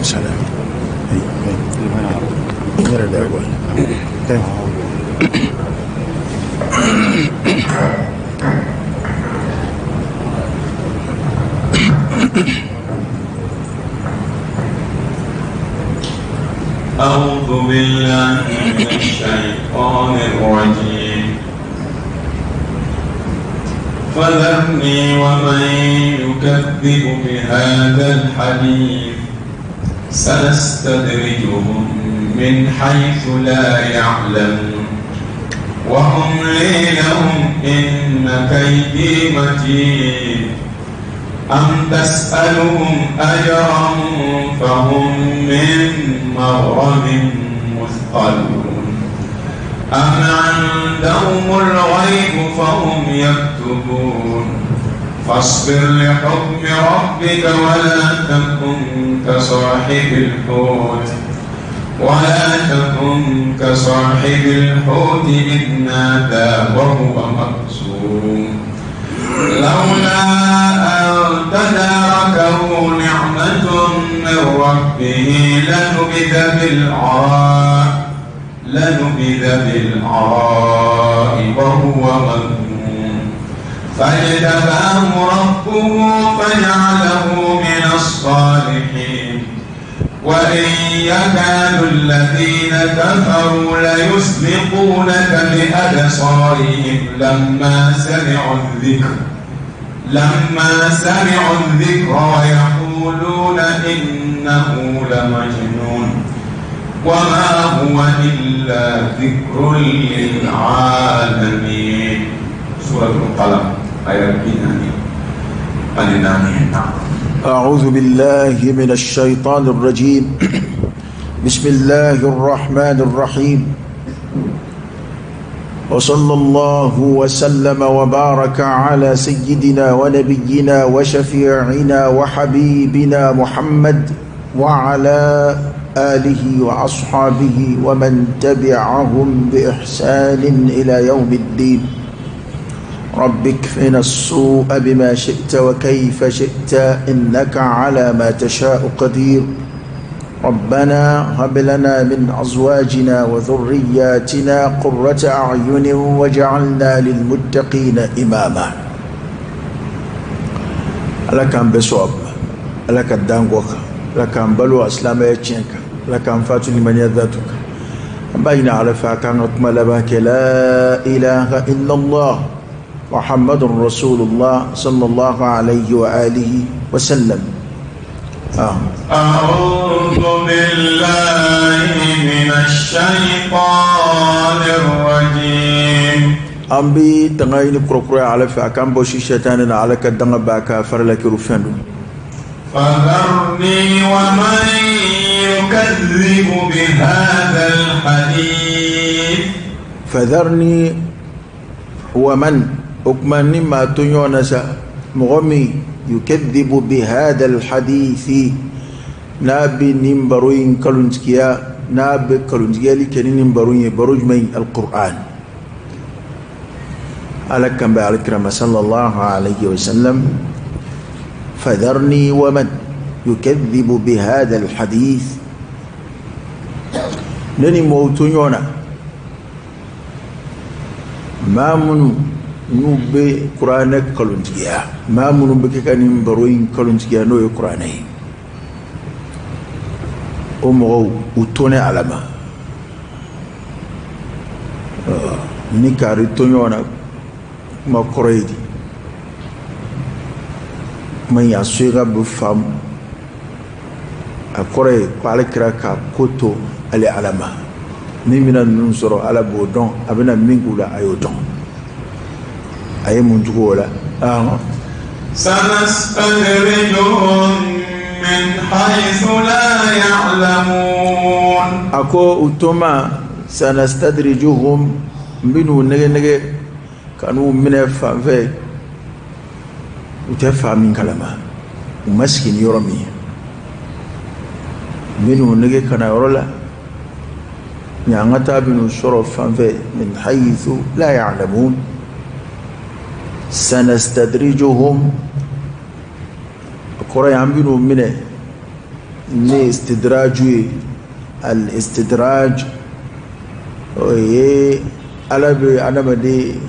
سلام. أعوذ بالله من الشيطان الرجيم. فذرني ومن يكذب بهذا الحديث سنستدرجهم من حيث لا يعلمون وأملي لهم إن كيدي متين. أم تسألهم أجرا فهم من مغرم مثقلون. أم عندهم الغيب فهم يكتبون. فاصبر لحكم ربك ولا تكن كصاحب الحوت إذ نادى وهو مكظوم. لولا أن تداركه نعمة من ربه لنبذ بالعراء وهو مذموم. فاجتباه ربه فجعله من الصالحين. وإن يكاد الذين كفروا ليسبقونك بأبصارهم لما سمعوا الذكر ويقولون إنه لمجنون وما هو إلا ذكر للعالمين. سورة القلم آية 24. أعوذ بالله من الشيطان الرجيم. بسم الله الرحمن الرحيم. وصلى الله وسلم وبارك على سيدنا ونبينا وشفيعنا وحبيبنا محمد وعلى آله وأصحابه ومن تبعهم بإحسان إلى يوم الدين. رب اكفنا السوء بما شئت وكيف شئت إنك على ما تشاء قدير. ربنا هب لنا من أزواجنا وذرياتنا قرة أعين واجعلنا للمتقين إماما. لك أن بصواب، لك الدانغوك، لك أن بلو أسلام يتشنك، لك أن فاتني من يذاتك بين على فاكان لباك. لا إله إلا الله محمد رسول الله صلى الله عليه وآله وسلم. أعوذ بالله من الشيطان الرجيم. أمبي تغيني كركرة على فأكام بوشي شيطان على كدنا باكا فرلك رفندو. فذرني ومن يكذب بهذا الحديث. فذرني ومن أكمن ما تنيونسا مغمي يكذب بهذا الحديث نابي نمبروين كالونسكيا نابي كالونسكيا لكني نمبروين بروج من القرآن على كم بالكرم صلى الله عليه وسلم. فذرني ومن يكذب بهذا الحديث نني موتونيونا ما منو n'u bɛ kuranɛ kalontigiya maa minnu bɛ kɛ ka nin baro in kalontigiya n'o ye kuranɛ ye o mɔgɔw u tɔnɛ Ala ma ni kari tɔɲɔgɔn na kuma kɔrɔ ye di kuma in a soyika bɛ faamu a kɔrɔ ye ko Ala kira ka ko to ale Ala ma min bɛna ninnu sɔrɔ Ala b'o dɔn a bɛna min k'u la a y'o dɔn a ye mun jugu o la. Sanastadrijuhum min haythu la ya'lamun. A ko u toma sanastadrijuhum n bɛ n'u nɛgɛ nɛgɛ ka n'u minɛ fan fɛ u tɛ fa min kalama u ma sigi ni yɔrɔ min ye n bɛ n'u nɛgɛ ka na yɔrɔ la ɲangata bɛ n'u sɔrɔ fan fɛ min haythu la ya'lamun. Sanastadrijuhum kɔrɔ ye an bɛ n'u minɛ Ne istidraju ye, al istidraj o ye Ala bɛ adamaden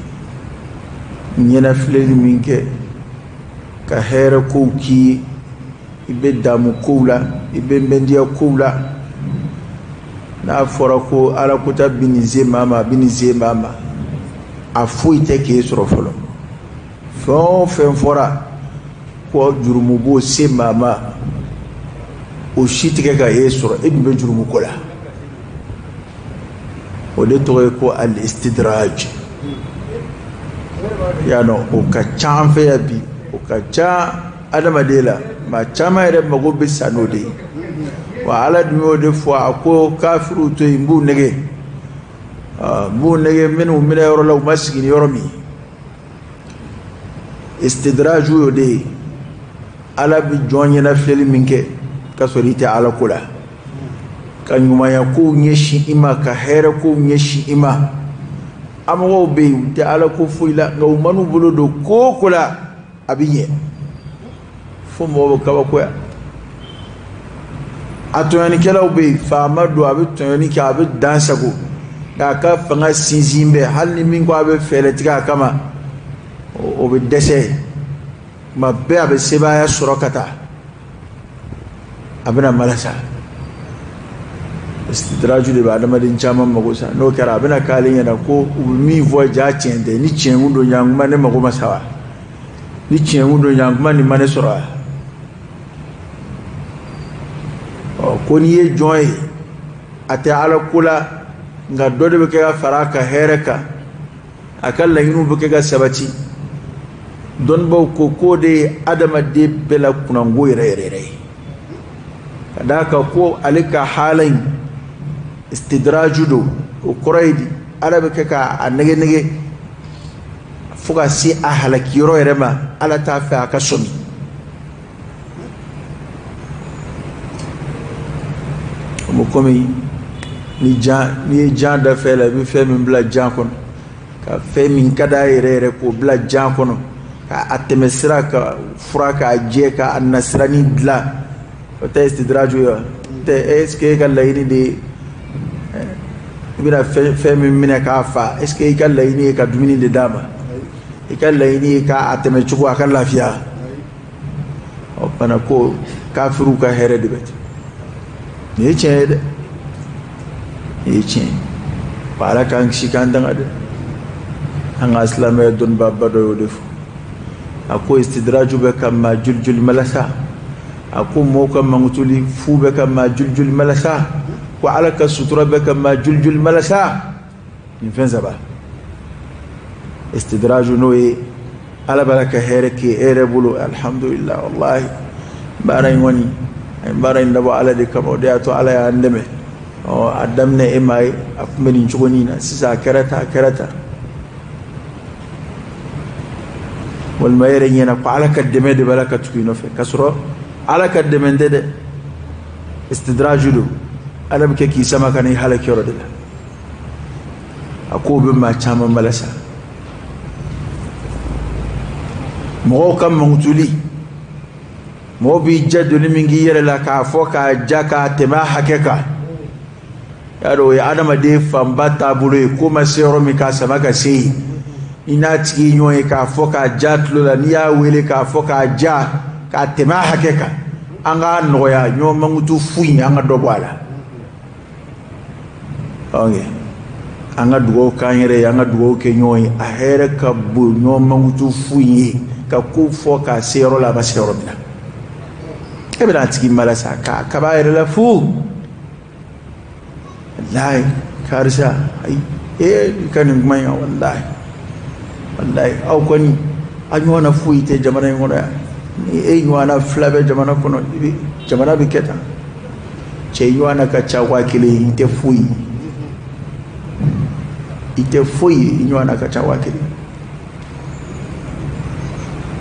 ɲɛnafilɛli min kɛ ka hɛrɛ kow k'i ye, i bɛ damu kow la, i bɛ bɛndiya kow la. N'a fɔra ko Ala kota bɛ nin se maa ma, a bɛ nin se maa ma, a foyi tɛ k'e sɔrɔ fɔlɔ. Fɛn o fɛn fɔra ko jurumu b'o se maa ma, o si tɛ kɛ ka e sɔrɔ, e dun bɛ jurumu ko la. O de tɔgɔ ye ko al-istidraj. Y'a dɔn o ka ca an fɛ yan bi, o ka ca adamaden la, maa caman yɛrɛ mago bɛ sa n'o de ye. Wa Ala dun y'o de fɔ, a ko kafiriw to yen, n b'u nɛgɛ, n b'u nɛgɛ minnu minɛ yɔrɔ la, u ma sigi ni yɔrɔ min. Istidraju y'o de ye, Ala bɛ jɔn ɲɛnafilɛli min kɛ k'a sɔrɔ i tɛ Ala ko la, ka ɲumanya kow ɲɛsin i ma, ka hɛrɛ kow ɲɛsin i ma. A mɔgɔw bɛ yen, u tɛ Ala ko foyi la, nka u man'u bolo don ko o ko la, a bɛ ɲɛ fo mɔgɔw bɛ kabakoya. A tɔɲɔnikɛlaw bɛ yen, faama don, a bɛ tɔɲɔni kɛ, a bɛ dan sago, nka a ka fanga sinsin bɛ, hali ni min ko a bɛ fɛɛrɛ tigɛ a kama, o bɛ dɛsɛ. Tuma bɛɛ a bɛ sebaaya sɔrɔ ka taa, a bɛna malasa. Istidraju de bɛ adamaden caman mago sa. N'o kɛra, a bɛna k'ale ɲɛna ko u bɛ min fɔ ja tiɲɛ tɛ. Ni tiɲɛ kun don, ɲankuma ne mago ma sa wa? Ni tiɲɛ kun don, ɲankuma nin ma ne sɔrɔ wa? Ɔ, ko n'i ye jɔn ye, a tɛ Ala ko la, nka dɔ de bɛ kɛ ka fara a ka hɛrɛ kan, a ka laɲiniw bɛ kɛ ka sabati. Dɔnnibaw ko k'o de ye adamaden bɛɛ la kunnango yɛrɛ yɛrɛ yɛrɛ ye, ka d'a kan ko ale ka hala in istidraju don. O kɔrɔ ye di? Ala bɛ kɛ k'a nɛgɛ nɛgɛ fo ka se a halakiyɔrɔ yɛrɛ ma. Ala t'a fɛ a ka sɔmi. O bɛ komi ni jan, n'i ye jan da fɛn la, i bɛ fɛn min bila jan kɔnɔ, ka fɛn min ka d'a yɛrɛ yɛrɛ k'o bila jan kɔnɔ, ka a tɛmɛ sira ka fura k'a jɛ k'a nasiranin dilan, o tɛ istidraju ye wa? Tɛ. Est ce que e ka laɲini de ye i bɛna fɛn min minɛ k'a fa? Est ce que i ka laɲini ye ka dumuni de d'a ma? I ka laɲini ye k'a tɛmɛ cogo a ka lafiya? O fana ko kafiriw ka hɛrɛ de bɛ ten. Nin ye tiɲɛ ye dɛ, nin ye tiɲɛ ye. Wa Ala k'an kisi k'an danga dɛ. An ka silamɛya dɔnnibaaba dɔ y'o de fɔ. A ko istidraju bɛ ka maa joli joli malasa, a ko mɔgɔw ka mankutuli fu bɛ ka maa joli joli malasa, ko Ala ka sutura bɛ ka maa joli joli malasa. Nin fɛn saba istidraju, n'o ye Ala b'a la ka hɛrɛ kɛ e yɛrɛ bolo. Alhamdulillah, wallahi baara in kɔni, a ye baara in dabɔ Ala de kama, o de y'a to Ala y'an dɛmɛ. Ɔ, a daminɛ e m'a ye, a tun bɛ nin cogo nin na, sisan a kɛra tan, a kɛra tan. Walima e yɛrɛ ɲɛna ko Ala ka dɛmɛ de b'a la ka tugu i nɔfɛ, k'a sɔrɔ Ala ka dɛmɛ tɛ dɛ, istidraju don. Ala bɛ kɛ k'i sama ka na i halakiyɔrɔ de la. A k'o bɛ maa caman malasa. Mɔgɔw ka mankutuli, mɔgɔw b'i ja doni min k'i yɛrɛ la k'a fɔ k'a ja k'a tɛmɛ a hakɛ kan, y'a dɔn o ye adamaden fanba taabolo ye. Ko ma se yɔrɔ min k'a sama ka se yen, i n'a tigi ɲɔgɔn ye k'a fɔ k'a ja tulo la, n'i y'a wele k'a fɔ k'a ja k'a tɛmɛ a hakɛ kan, an k'a nɔgɔya ɲɔgɔn mankutu fu in, an ka dɔ bɔ a la. Ok, an ka dugawu k'an yɛrɛ ye, an ka dugawu kɛ ɲɔgɔn ye. A hɛrɛ ka bon ɲɔgɔn mankutu fu in ye ka ko fɔ k'a se yɔrɔ la, a ma se yɔrɔ min na. E bɛna a tigi malasa k'a kaba yɛrɛ la fu. Wallahi karisa, ayi, e ka nin kuma in, wallahi wallahi aw kɔni a ɲɔgɔnna foyi tɛ jamana in kɔnɔ yan. Ni e ɲɔgɔnna fila bɛ jamana kɔnɔ, i bɛ jamana bɛ kɛ tan. Cɛ ɲɔgɔnna ka ca 1000, i tɛ foyi, i tɛ foyi, i ɲɔgɔnna ka ca 1000.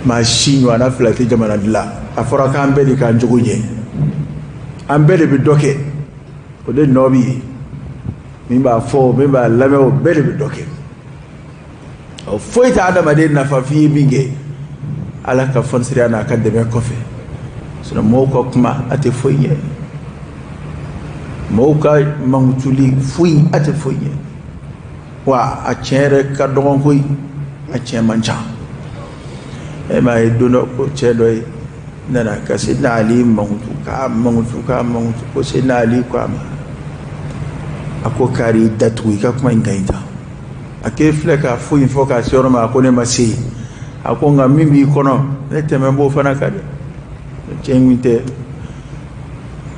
Maa si ɲɔgɔnna fila tɛ jamana dilan. A fɔra k'an bɛɛ de k'an jogo ɲɛ, an bɛɛ de bɛ dɔ kɛ, o de nɔ bɛ yen. Min b'a fɔ, min b'a lamɛn, o bɛɛ de bɛ dɔ kɛ. O foyi tɛ adamaden nafa f'i ye min kɛ Ala ka fɔnsiriya n'a ka dɛmɛ kɔfɛ. Sinon mɔgɔw ka kuma a tɛ foyi ɲɛ. Mɔgɔw ka mankutuli foyi a tɛ foyi ɲɛ wa a tiɲɛ yɛrɛ ka dɔgɔn koyi, a tiɲɛ man ca. E m'a ye don dɔ ko cɛ dɔ ye nana ka Seydina Ali mankutu k'a mankutu k'a mankutu, ko Seydina Ali ko a ma, a ko kari datugu i ka kuma in ka ɲi tan. A k'e filɛ ka foyi fɔ k'a se yɔrɔ ma, a ko ne ma se yen. A ko nka min b'i kɔnɔ ne tɛmɛ b'o fana kan dɛ. Cɛ in kun tɛ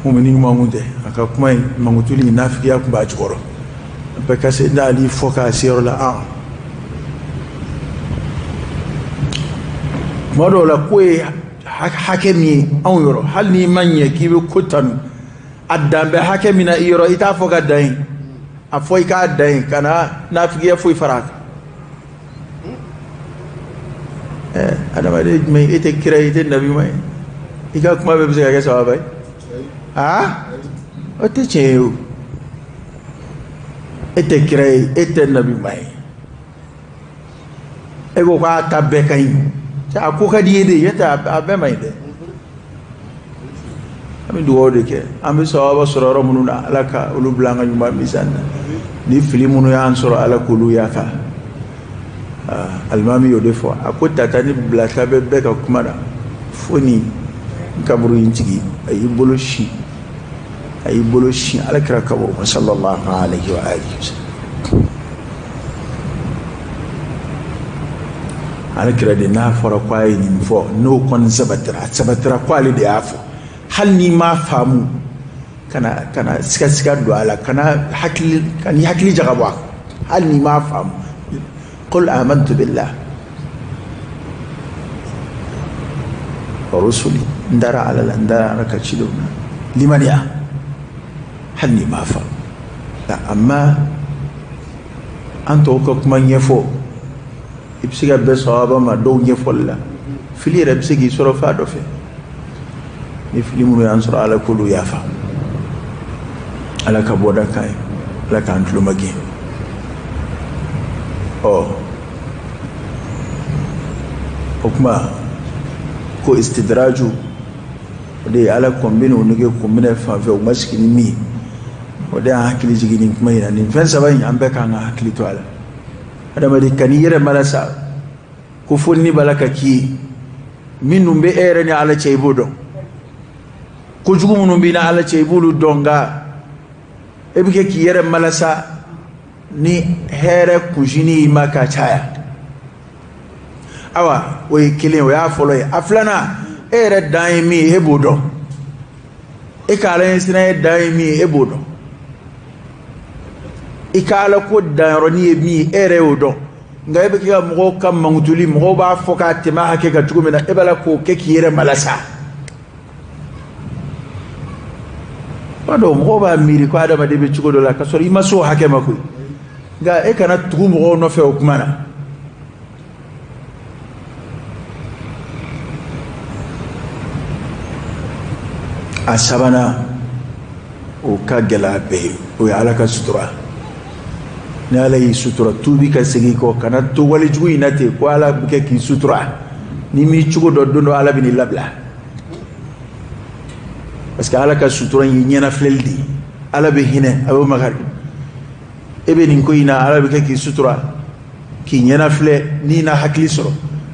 mumini ɲuman kun tɛ, a ka kuma in mankutuli in nafigiya kun b'a jukɔrɔ. A bɛɛ ka Seydina Ali fɔ k'a se yɔrɔ la. An tuma dɔw la ko ye hakɛ min ye anw yɔrɔ, hali n'i ma ɲɛ k'i bɛ ko tanu, a dan bɛ hakɛ min na i yɔrɔ, i t'a fɔ ka dan yen, a fɔ i k'a dan yen, kana nafigiya foyi fara a kan. Adamaden jumɛn, e tɛ kira ye, i tɛ nabi ɲuman ye, i ka kuma bɛɛ bɛ se ka kɛ sababa ye? Aa, o tɛ tiɲɛ ye o. E tɛ kira ye, e tɛ nabi ɲuman ye, e ko k'a ta bɛɛ ka ɲi, a ko ka di i ye de, n'o tɛ a bɛɛ man ɲi dɛ. An bɛ dugawu de kɛ, an bɛ sawaba sɔrɔ yɔrɔ minnu na, Ala ka olu bila an ka ɲuman mizan na. Ni fili minnu y'an sɔrɔ, Ala k'olu yafa. Alimami y'o de fɔ, a ko tata ni bilata bɛ bɛɛ ka kuma na, fo ni kaburu in tigi a y'i bolo sin, a y'i bolo sin Ala kira kaburu ma sallallahu alaihi wa alihi wa sallam. Ala kira de n'a fɔra ko a ye nin fɔ, n'o kɔni sabatira, a sabatira ko ale de y'a fɔ, hali n'i m'a faamu, kana siga siga don a la, kana hakili, kan'i hakili jagabɔ a kan, hali n'i m'a faamu, qul amantu billah wa rusuli, n dara Ala la, n dara Ala ka cidenw na, limaniya, hali n'i m'a faamu. Amma an tɔw ka kuma ɲɛfɔ, i bɛ se ka bɛn sawaba ma dɔw ɲɛfɔli la, fili yɛrɛ bɛ se k'i sɔrɔ fa dɔ fɛ. Ni fili minnu y'an sɔrɔ, Ala k'olu yafa, Ala ka bɔda k'an ye, Ala k'an tulo magɛn. Ɔ o kuma ko istidraju, o de ye Ala kɔn bɛ n'u nege kun minɛ fan fɛ, u ma sigi ni min ye, o de y'an hakili jigin nin kuma in na. Nin fɛn saba in, an bɛɛ k'an ka hakili to a la. Adamaden kan'i yɛrɛ malasa ko fo ni b'a la ka k'i ye, minnu bɛ e yɛrɛ ni Ala cɛ i b'o dɔn, kojugu minnu b'i ni Ala cɛ i b'olu dɔn, nka e bɛ kɛ k'i yɛrɛ malasa ni hɛrɛ kunsini y'i ma ka caya. Awa o ye kelen, o y'a fɔlɔ ye. A filanan, e yɛrɛ dan ye min ye, e b'o dɔn. E ka Ala ɲɛsiranɲɛ dan ye min ye, e b'o dɔn. I ka Ala ko danyɔrɔnin ye min ye, e yɛrɛ y'o dɔn. Nka e bɛ kɛ ka mɔgɔw ka mankutuli, mɔgɔw b'a fɔ k'a tɛmɛ hakɛ kan cogo min na, e b'a la k'o kɛ k'i yɛrɛ malasa. B'a dɔn mɔgɔw b'a miiri ko adamaden bɛ cogo dɔ la, k'a sɔrɔ i ma se o hakɛ ma koyi. Nka e kana tugu mɔgɔw nɔfɛ o kuma na. A sabanan, o ka gɛlɛ a bɛɛ ye, o ye Ala ka sutura. Ni Ala y'i sutura, tuubi ka segin kɔ, kana to walejugu in na ten ko Ala bɛ kɛ k'i sutura. N'i m'i cogo dɔn, don dɔ Ala bɛ n'i labila. Parce que Ala ka sutura in ye ɲɛnafilɛli de ye. Ala bɛ hinɛ, a bɛ makari. E bɛ nin ko in na, Ala bɛ kɛ k'i sutura, k'i ɲɛnafilɛ, n'i na hakili sɔrɔ.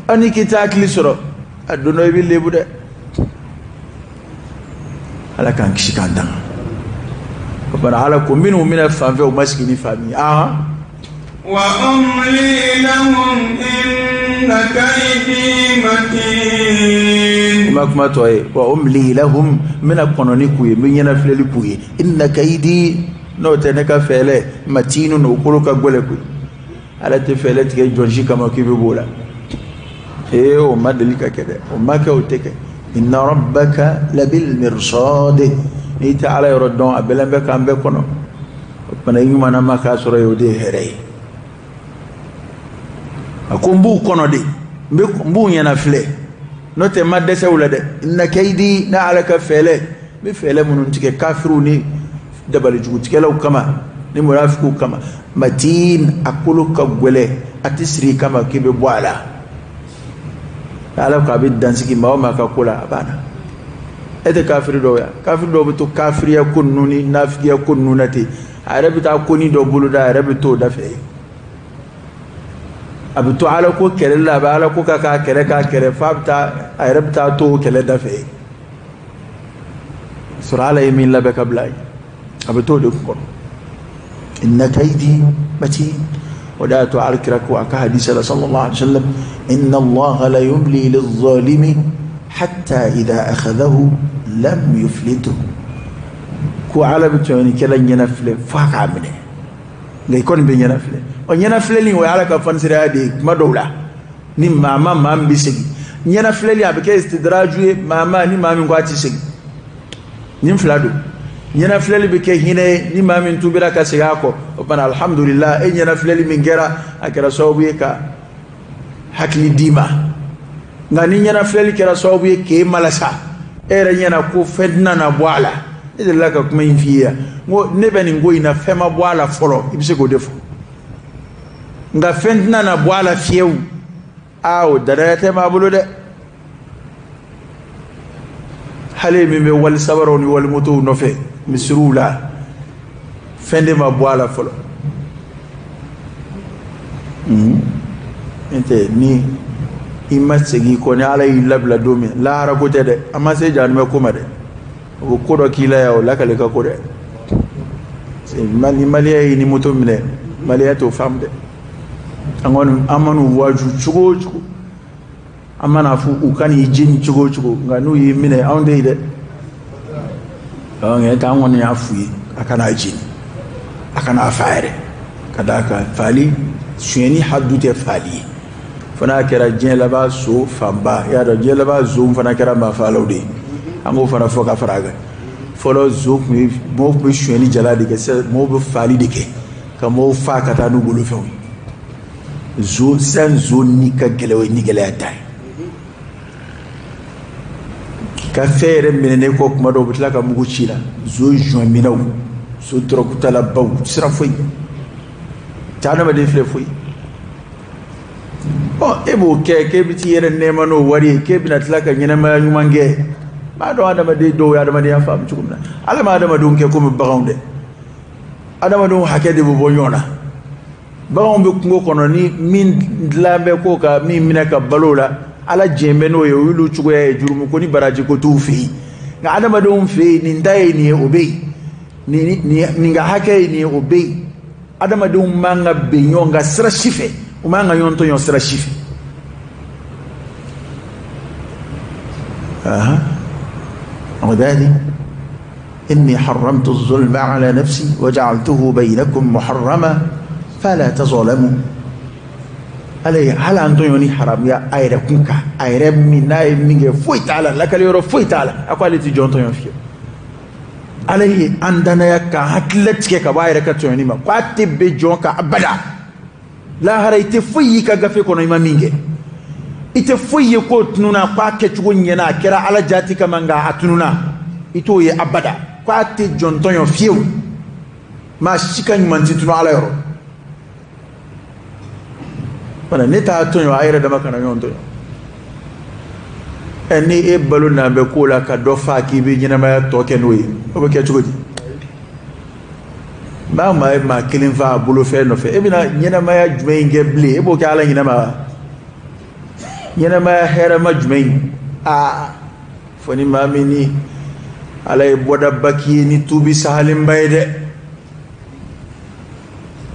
Hali n'i k'i tɛ hakili sɔrɔ, a don dɔ i bɛ lebu dɛ. Ala k'an kisi k'an tanga. O bana Ala ko minnu minɛ fan fɛ, u ma sigi ni fa min ye. Wa umli lahum inna kaydi matin. I ma kuma tɔ ye. Wa umli lahum, n bɛna kɔnɔni k'u ye, n bɛ ɲɛnafilɛli k'u ye. Inna kaydi, n'o tɛ ne ka fɛɛrɛ, matinu, o kolo ka gɛlɛn koyi. Ala tɛ fɛɛrɛ tigɛ jɔn si kama k'i bɛ b'o la. Ee, o ma deli ka kɛ dɛ, o ma kɛ, o tɛ kɛ. Inna rabbaka labil mirsad. N'i tɛ Ala yɔrɔ dɔn, a bɛlɛn bɛ k'an bɛɛ kɔnɔ. O tuma i ɲuman ma k'a sɔrɔ yen, o de ye hɛrɛ ye. A ko n b'u kɔnɔ de, n b'u ɲɛnafilɛ, n'o tɛ n ma dɛsɛ u la dɛ. Inna kayidi, n'a Ala ka fɛɛrɛ, n bɛ fɛɛrɛ minnu tigɛ kafiriw ni dabalijugutigɛlaw kama, ni munafikiw kama, matin, a kolo ka gɛlɛn, a tɛ siri i kama k'i bɛ bɔ a la. Ala ko a bɛ dansigi maa o maa ka ko la, a banna. E tɛ kafiri dɔw ya, kafiri dɔw bɛ to kafiriya ko ninnu ni nafigiya ko ninnu na ten. A yɛrɛ bɛ taa koni dɔ boloda, a yɛrɛ bɛ t'o da fɛ. A bɛ to ala ko kɛlɛ la, a bɛ ala ko ka k'a kɛlɛ k'a kɛlɛ f'a bɛ taa, a yɛrɛ bɛ taa to o kɛlɛ da fɛ. Sɔrɔ ala ye min labɛn ka bila ye, a bɛ t'o de kɔrɔ. Inna kayidi matin. O de y'a to alakira ko a ka hadisa la sallallahu alaihi wa sallam, inna allaha la yumli lizalimi hatta idha akhadhahu lam yuflituhu. Ko ala bɛ tɔɲɔnikɛla ɲɛnafilɛ f'a k'a minɛ, nka i kɔni bɛ ɲɛnafilɛ. Ɔ, ɲɛnafilɛli o ye ala ka fanisiraya de ye. Kuma dɔw la, ni maa ma maa min bɛ segin, ɲɛnafilɛli a bɛ kɛ istidraju ye maa ma, ni maa min ko a ti segin. Nin fila don. Ɲɛnafilɛli bɛ kɛ hinɛ ye ni maa min tubira ka segin a kɔ. O fana, alhamdulillah, e ɲɛnafilɛli min kɛra, a kɛra sababu ye ka hakili d'i ma. Nka ni ɲɛnafilɛli kɛra sababu ye k'e malasa, e yɛrɛ ɲɛna ko fɛn tɛna na bɔ a la. Ne delila ka kuma in f'i ye yan, n ko ne bɛ nin ko in na, fɛn ma bɔ a la fɔlɔ, i bɛ se k'o de fɔ. Nka fɛn tɛna na bɔ a la fiyewu, aa, o danaya tɛ maa bolo dɛ. Hali min bɛ wali sabaraw ni wali motow nɔfɛ misiriw la, fɛn de ma bɔ a la fɔlɔ. N tɛ ni i ma segin i kɔ, ni ala y'i labila don min, lahara ko tɛ dɛ, an ma se jahanamɛ ko ma dɛ. O bɛ ko dɔ k'i la yan, o lakale ka ko dɛ. Ni maliyɛn ye ni moto minɛ, maliyɛn t'o faamu dɛ. An kɔni, an man'u waaju cogo o cogo, an mana fɔ u ka n'i jeni cogo o cogo, nka n'u y'i minɛ, anw tɛ yen dɛ. Nka an kɔni y'a f'u ye, a kana jeni, a kana fa yɛrɛ, ka d'a kan faali, sonyɛni hadu tɛ faali ye. Fo n'a kɛra diɲɛ laban so fanba, i y'a dɔn diɲɛ laban zon fana kɛra maafaalaw de ye. An k'o fana fɔ ka fara a kan. Fɔlɔ zon tun ye, mɔgɔw tun bɛ sonyɛni jala de kɛ, sisan mɔgɔw bɛ faali de kɛ ka mɔgɔw fa ka taa n'u bolofɛnw ye. Zon sisan, zon ni ka gɛlɛn, o ye ni gɛlɛya ta ye. Ka fɛn yɛrɛ minɛnen kɔ, kuma dɔw u bɛ tila ka mugu ci la. Zon joint minɛw, so dɔrɔgutalabaw, siran foyi tɛ adamaden filɛ foyi. Ɔ, e b'o kɛ k'e bɛ t'i yɛrɛ nɛɛma n'o wari ye, k'e bɛna tila ka ɲɛnɛmaya ɲuman kɛ. B'a dɔn adamaden dɔw ye adamadenya faamu cogo min na, ala ma adamadenw kɛ komi baganw dɛ. Adamadenw hakɛ de bɛ bɔ ɲɔgɔn na. Baganw bɛ kungo kɔnɔ, ni min dilan bɛ ko ka min minɛ ka balo la, ala jɛn bɛ n'o ye, o y'olu cogoya ye. Jurumu ko ni baraji ko t'u fɛ yen. Nka adamadenw fɛ yen, nin ta ye nin ye, o bɛ yen, nin ka hakɛ ye nin ye, o bɛ yen. Adamadenw man ka bɛn ɲɔgɔn kan sira si fɛ, u man ka ɲɔgɔn tɔɲɔ sira si fɛ. وذلك إني حرمت الظلم على نفسي وجعلته بينكم محرما فلا تظلموا. Ala ye hali an tɔɲɔni haramuya a yɛrɛ kun kan, a yɛrɛ min n'a ye min kɛ, foyi t'a la, lakali yɔrɔ foyi t'a la. A ko ale tɛ jɔn tɔɲɔ fiyewu. Ala ye an danaya ka hakilila tigɛ ka bɔ a yɛrɛ ka tɔɲɔni ma, ko a tɛ bɛn jɔn kan abada. Lahara, i tɛ foyi y'i ka gafe kɔnɔ i ma min kɛ. I tɛ foyi ye k'o tununa, k'a kɛcogo ɲɛna, a kɛra ala jaati kama, nka a tununa, i t'o ye abada. Ko a tɛ jɔn tɔɲɔ fiyewu. Maa si ka ɲuman tɛ tunu ala yɔrɔ wala. Ne t'a tɔɲɔ, a yɛrɛ dama kana ɲɔgɔn tɔɲɔ. Ɛ, ni e balo na bɛ ko la ka dɔ fa k'i bɛ ɲɛnamaya tɔ kɛ n'o ye, o bɛ kɛ cogo di? Maa maa ye maa kelen fa a bolofɛn nɔfɛ, e bɛna ɲɛnamaya jumɛn in kɛ bilen? E b'o kɛ ala ɲɛnama wa? Ɲɛnamaya hɛrɛma jumɛn in? Aa, fo ni maa min ni ala ye bɔdaba k'i ye ni tuubi sahalenba ye dɛ.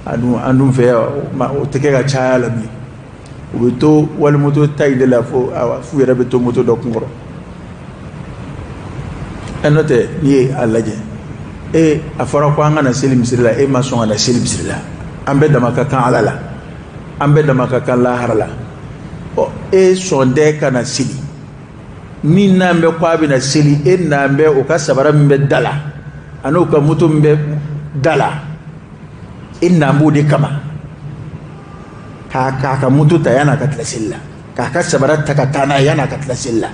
A dun, an dun fɛ yan, o tɛ kɛ ka caya la bilen. U bɛ to walimoto ta in de la fo awa, f'u yɛrɛ bɛ to moto dɔ kunkɔrɔ. Ɛ, n'o tɛ, n'i ye a lajɛ, e a fɔra ko an ka na seli misiri la, e ma sɔn ka na seli misiri la. An bɛɛ dama ka kan ala la, an bɛɛ dama ka kan lahara la. Ɔ, e sɔn tɛ ka na seli. Min n'an bɛ ko a bɛna seli, e n'an bɛ o ka sabara min bɛ da la, a n'o ka moto min bɛ da la, e n'an b'o de kama k'a ka moto ta yan'a ka tila seli la, k'a ka sabara ta ka taa n'a ye yan'a ka tila seli la.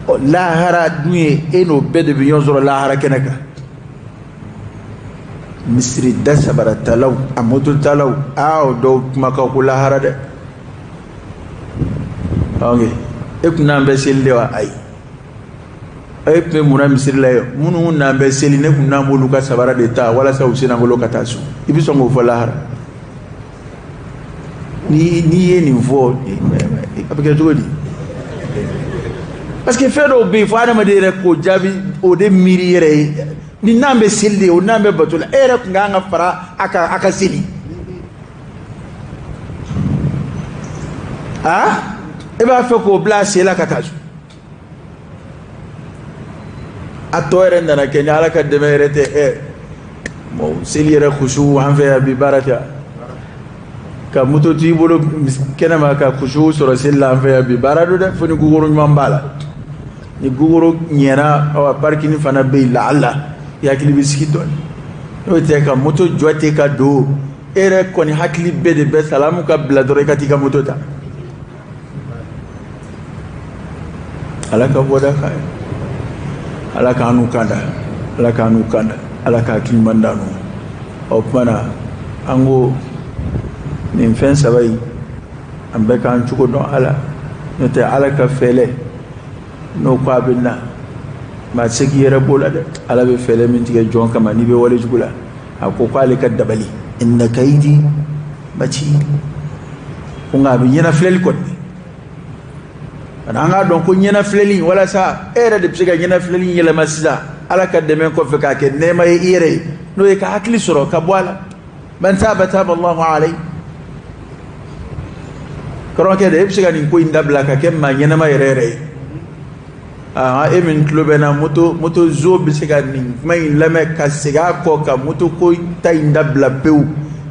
Ɔ, lahara dun ye, e n'o bɛɛ de bɛ ɲɔgɔn sɔrɔ lahara kɛnɛ kan. Misiri da sabaratalaw, a mototalaw, aa, o dɔw kumakan ko lahara dɛ. Ok, e kun n'an bɛ seli de wa? Ayi. E tun bɛ mun na misiri la yen? Minnu n'an bɛ seli, ne tun n'an b'olu ka sabara de ta walasa u sennankolo ka taa so. I bɛ sɔn k'o fɔ lahara? Ni n'i ye nin fɔ, a bɛ kɛ cogo di? Parce que fɛn dɔw bɛ yen, fo adamaden yɛrɛ k'o jaabi, o de miiri yɛrɛ ye. Ni n'an bɛ seli de, o n'an bɛ bato la, e yɛrɛ tun kan ka fara a kan a ka seli. Aa, e b'a fɛ k'o bila a sen la ka taa so. A tɔ yɛrɛ nana kɛ ni Ala ka dɛmɛ yɛrɛ tɛ. Ɛ, bon, seli yɛrɛ kusu an fɛ yan bi, baara tɛ. Ka moto t'i bolo kɛnɛma ka kusu sɔrɔ seli la an fɛ yan bi, baara don dɛ, fo ni gugoro ɲuman b'a la. Ni gugoro ɲɛna, awa, parking fana bɛ yen, laala i hakili bɛ sigi dɔɔnin. N'o tɛ, ka moto jɔ ten ka don, e yɛrɛ kɔni hakili bɛɛ de bɛ salamu ka bila dɔrɔn, i ka t'i ka moto ta. Ala ka bɔda k'a ye, Ala k'an n'u kanda, Ala k'an n'u kanda, Ala ka hakili ɲuman d'an n'u. O tuma na, an ko nin fɛn saba in, an bɛɛ k'an cogo dɔn ala, n'o tɛ Ala ka fɛlɛ n'o ko a bɛ na, maa tɛ se k'i yɛrɛ b'o la dɛ. Ala bɛ fɛlɛ min tigɛ jɔn kama n'i bɛ wale jugu la, a ko k'ale ka dabali, inna kayidi matin. Ko nka a bɛ ɲɛnafilɛli kɔni, an k'a dɔn ko ɲɛnafilɛli, walasa e yɛrɛ de bɛ se ka ɲɛnafilɛli yɛlɛma sisan Ala ka dɛmɛ kɔfɛ k'a kɛ nɛɛma ye i yɛrɛ ye, n'o ye ka hakili sɔrɔ ka bɔ a la. Man taba taba Allahu alayhi. Kɔrɔkɛ de, e bɛ se ka nin ko in dabila ka kɛ maa ɲɛnama yɛrɛ yɛrɛ ye. Aa, e min tulo bɛ n na, moto zo bɛ se ka nin kuma in lamɛn ka segin a kɔ ka moto ko ta in dabila pewu,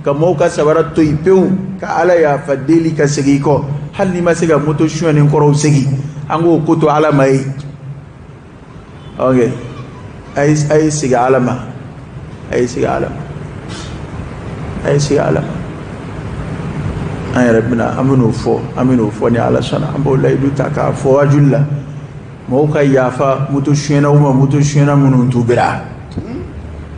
ka mɔgɔw ka sabara to yen pewu, ka Ala yafa deli ka segin i kɔ. Hali n'i ma se ka moto sonyɛni kɔrɔw segin, an k'o ko to Ala ma ye. Ok, a ye segin Ala ma, a ye segin Ala ma, a ye segin Ala ma. An yɛrɛ bɛna, an bɛn'o fɔ, an bɛn'o fɔ ni Ala sɔnna. An b'o layidu ta k'a fɔ wajuli la, mɔgɔw ka yafa moto sonyɛnaw ma, moto sonyɛna minnu tubira.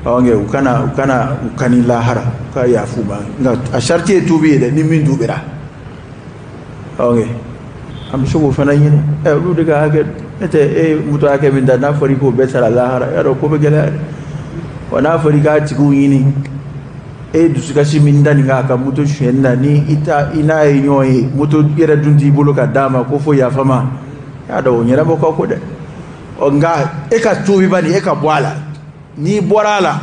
Ok, u kana u kani lahara, u ka yafa u ma, nka a sariti ye tuubi ye dɛ, ni min tubira. Ok, an bɛ se k'o fana ɲini. Ɛ, olu de ka hakɛ ne tɛ. E ye moto hakɛ min ta, n'a fɔra i k'o bɛɛ sara lahara, y'a dɔn ko bɛ gɛlɛya dɛ. Wa n'a fɔra i k'a tigiw ɲini, e ye dusukasi min da nin kan a ka moto sonyɛni na, ni i ta i n'a ye ɲɔgɔn ye, moto yɛrɛ dun t'i bolo ka d'a ma ko fo yafa ma, y'a dɔn o ɲɛnabɔ ka ko dɛ. Ɔ, nka e ka tuubi bani, e ka bɔ a la. N'i bɔra a la,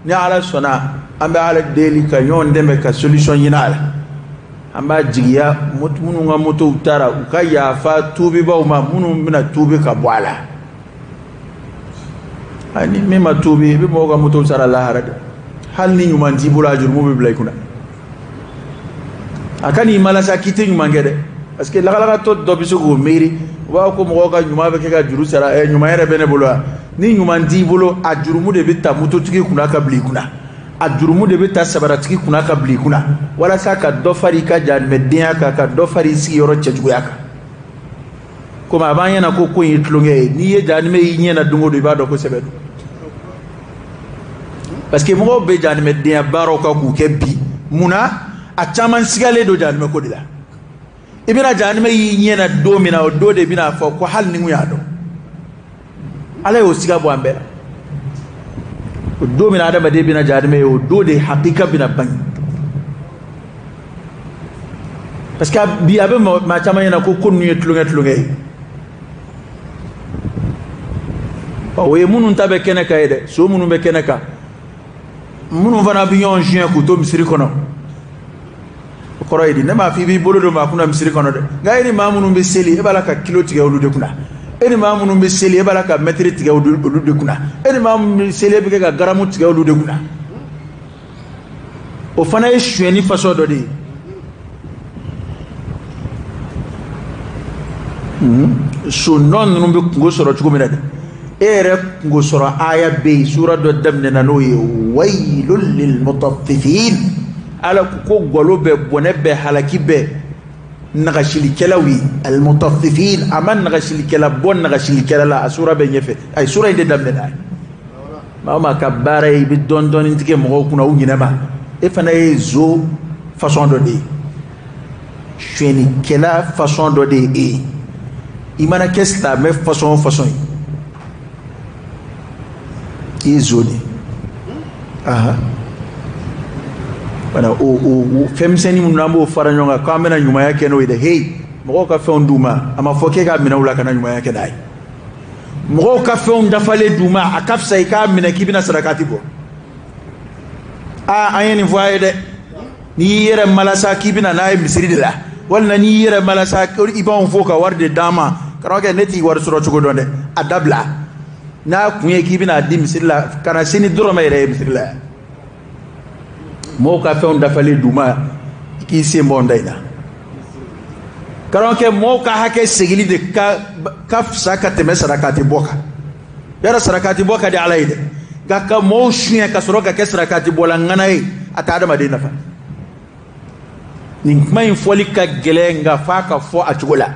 ni Ala sɔnna, an bɛ Ala deli ka ɲɔgɔn dɛmɛ ka solution ɲini a la. An b'a jigiya, minnu ka motow taara, u ka yafa tuubibaw ma, minnu bɛna tuubi ka bɔ a la. Ani min ma tuubi, i bɛ mɔgɔw ka motow sara lahara dɛ. Hali ni ɲuman t'i bolo, a jurumu bɛ bila i kunna. A ka n'i malasa k'i tɛ ɲuman kɛ dɛ, parce que lakalakatɔ dɔ bɛ se k'o miiri, u b'a fɔ ko mɔgɔw ka ɲuman bɛ kɛ ka juru sara. Ɛ, ɲuman yɛrɛ bɛ ne bolo wa? Ni ɲuman t'i bolo, a jurumu de bɛ ta mototigi kunna ka bila i kunna, a jurumu de bɛ ta sabaratigi kunna ka bila i kunna, walasa ka dɔ fara i ka jahanamɛdenya kan, ka dɔ fara i sigiyɔrɔ cɛjuguya kan. Komi a b'an ɲɛna ko ko in ye tulonkɛ ye, n'i ye jahanamɛ y'i ɲɛna don o don, i b'a dɔn ko sɛbɛ don. Parce que mɔgɔw bɛ jahanamɛdenya baaraw kan k'u kɛ bi, munna a caman sigalen don jahanamɛ ko de la? I bɛna jahanamɛ y'i ɲɛna don min na, o don de bɛna fɔ ko hali ni n kun y'a dɔn. Ala y'o siga bɔ an bɛɛ la. O don min na adamaden bɛna jahanamɛ ye, o don de hakika bɛna bange. Parce que bi, a bɛ maa caman ɲɛna ko ko ninnu ye tulonkɛ tulonkɛ ye. O ye minnu ta bɛ kɛnɛ kan ye dɛ, so minnu bɛ kɛnɛ kan, minnu fana bɛ ɲɔgɔn suɲɛ k'u to misiri kɔnɔ, o kɔrɔ ye di? Ne m'a fɔ i b'i bolo don maa kunna misiri kɔnɔ dɛ, nka e ni maa minnu bɛ seli, e b'a la ka kilo tigɛ olu de kunna. E ni maa minnu bɛ seli, e b'a la ka mɛtiri tigɛ olu de kunna. E ni maa minnu bɛ seli, e bɛ kɛ ka garamu tigɛ olu de kunna. O fana ye sonyɛni fasɔn dɔ de ye. So nɔ ninnu bɛ kungo sɔrɔ cogo min na dɛ, e yɛrɛ kungo sɔrɔ. Aya bɛ yen, sura dɔ daminɛna n'o ye, waylun lil mutaffifin. Ala ko galo bɛ, bɔnɛ bɛ, halaki bɛ nagasilikɛlaw ye, al mutaffifin. A ma nagasilikɛla bɔ nagasilikɛla la, a sura bɛ ɲɛfɛ, a ye sura in de daminɛ n'a ye. Maa o maa ka baara ye i bɛ dɔɔni dɔɔni tigɛ mɔgɔw kunna u ɲinɛ ma, e fana ye zo fasɔn dɔ de ye, sonyɛnikɛla fasɔn dɔ de ye e ye. I mana kɛ silamɛ fasɔn o fasɔn ye. I ye zon de ye. Aha, wala o fɛnmisɛnnin minnu n'an b'o fara ɲɔgɔn kan k'an bɛna ɲumanya kɛ n'o ye dɛ, hey, mɔgɔw ka fɛnw d'u ma, a ma fɔ k'e k'a minɛ u la ka na ɲumanya kɛ n'a ye. Mɔgɔw ka fɛnw dafalen d'u ma, a ka fisa i k'a minɛ k'i bɛna sarakati bɔ. Aa, an ye nin fɔ a ye dɛ. N'i y'i yɛrɛ malasa k'i bɛna n'a ye misiri de la, walima n'i y'i yɛrɛ malasa i b'anw fo ka wari de d'an ma, karamɔgɔkɛ, ne t'i wari sɔrɔ cogo dɔn dɛ, a dabila. N'a kun ye k'i bɛna a di misiri la, ka na se ni dɔrɔmɛ yɛrɛ ye misiri la yan. Mɔgɔw ka fɛnw dafalen d'u ma, i k'i sen bɔ n da in na. Karamɔgɔkɛ, mɔgɔw ka hakɛ segili de ka fisa ka tɛmɛ sarakati bɔ kan. Yɔrɔ sarakati bɔ ka di Ala ye dɛ, nka ka mɔgɔw suɲɛ ka sɔrɔ ka kɛ sarakati bɔla ŋana ye, a tɛ adamaden nafa. Nin kuma in fɔli ka gɛlɛn, nka f'a ka fɔ a cogo la,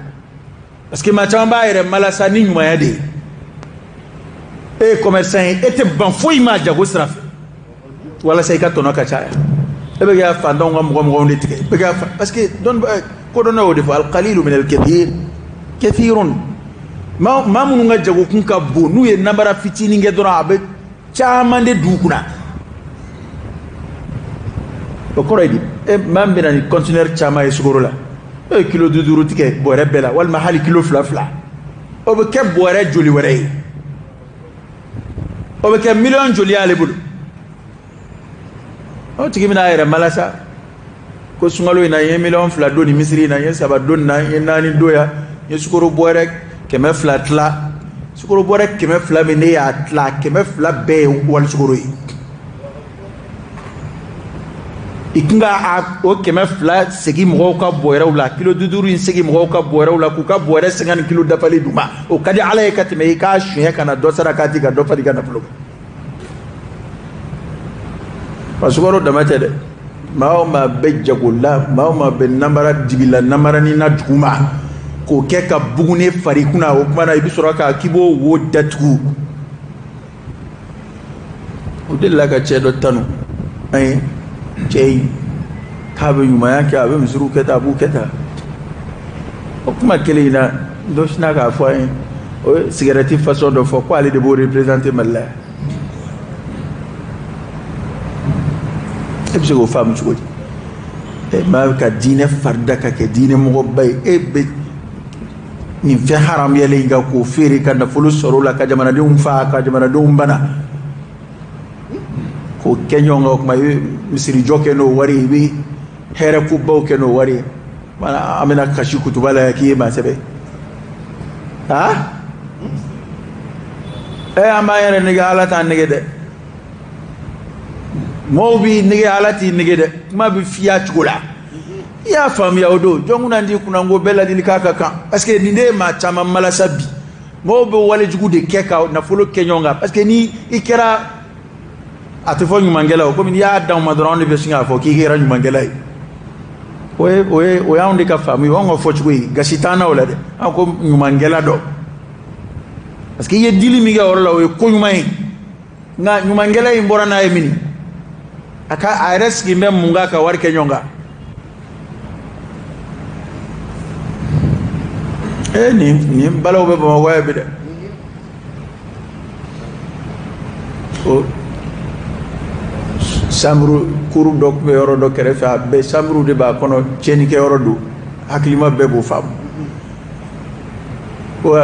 parce que maa caman b'a yɛrɛ malasa ni ɲumanya de ye. E ye commerçant ye, e tɛ ban foyi ma jago sira fɛ walasa i ka tɔnɔ ka caya. E bɛ kɛ fantanw ka mɔgɔ mɔgɔw de tigɛ, e bɛ kɛ, parce que dɔn kodɔnna y'o de fɔ, alqalilu min alkathir kathirun. Maa minnu ka jagokun ka bon, n'u ye namara fitinin kɛ dɔrɔn, a bɛ caman de d'u kunna. O kɔrɔ ye di? E maa min bɛ na ni conteneur caman ye sukaro la, e ye kilo 5 tigɛ bɔrɛ bɛɛ la, walima hali kilo 2 2, o bɛ kɛ bɔrɛ joli wɛrɛ ye? O bɛ kɛ miliyɔn joli y'ale bolo? O tigi bɛna a yɛrɛ malasa ko sunkalo in na, n ye miliyɔn 2 don nin misiri in na, n ye 3 don nin na, n ye 4 don yan, n ye sukaro bɔrɛ 200 tila. Sukaro bɔrɛ 200 min ne y'a tila, 200 bɛɛ ye wali sukaro ye. I kun ka o 200 segin mɔgɔw ka bɔrɛw la, kilo 5 in segin mɔgɔw ka bɔrɛw la, k'u ka bɔrɛ 50 kilo dafalen d'u ma. O ka di Ala ye ka tɛmɛ i k'a suɲɛ ka na dɔ saraka di ka dɔ fara i ka nafolo kan. Wa sukaro dama tɛ dɛ, maa o maa bɛ jago la, maa o maa bɛ namara dibi la, namaranin na duguma k'o kɛ ka bugune fari kunna, o kuma na i bɛ sɔrɔ k'a k'i b'o wo datugu. O delila ka cɛ dɔ tanu an ye, cɛ in k'a bɛ ɲumanya kɛ, a bɛ misiriw kɛ tan, a b'u kɛ tan. O kuma kelen in na, dɔ sinna k'a fɔ an ye, o ye sigɛrɛti fasɔn dɔ fɔ ko ale de b'o représenter Mali la yan. E bɛ se k'o faamu cogo di? E maa bɛ ka diinɛ farida ka kɛ diinɛ mɔgɔba ye, e bɛ nin fɛn haramuyalen in kan k'o feere ka nafolo sɔrɔ o la, ka jamanadenw faa, ka jamanadenw bana, k'o kɛ ɲɔgɔn kan. O kuma i bɛ misirijɔ kɛ n'o wari ye, i bɛ hɛrɛ kobaw kɛ n'o wari ye. An bɛna kasi kutuba la yan k'i ye maa sɛbɛ. Aa, an b'an yɛrɛ nege, Ala t'an nege dɛ. Mɔgɔw b'i nege, Ala t'i nege dɛ. Kuma bɛ f'i cogo la, i y'a faamuya o don. Jɔn kunna t'i kunna ko bɛɛ ladilikan ka kan, parce que nin de ye maa caman malasa bi. Mɔgɔw bɛ walejugu de kɛ ka nafolo kɛ ɲɔgɔn kan, parce que ni i kɛra, a tɛ fɔ ɲumankɛla o, komi n'i y'a d'anw ma dɔrɔn, anw de bɛ sin k'a fɔ k'i kɛra ɲumankɛla ye. O y'anw de ka faamu ye, o y'anw ka fɔcogo ye, gasi t'an na o la dɛ. An ko ɲumankɛla dɔ, parce que i ye dili min kɛ o yɔrɔ la, o ye ko ɲuman ye. Nka ɲumankɛla in bɔra n'a ye min, a ka a yɛrɛ sigi bɛ mun kan ka wari kɛ ɲɔgɔn kan? Nin balaw bɛ Bamakɔ yan bi dɛ. O samuru kuru dɔ tun bɛ yɔrɔ dɔ kɛrɛfɛ, a bɛɛ samuru de b'a kɔnɔ, tiɲɛnikɛ yɔrɔ don, hakilima bɛɛ b'o faamu. Ko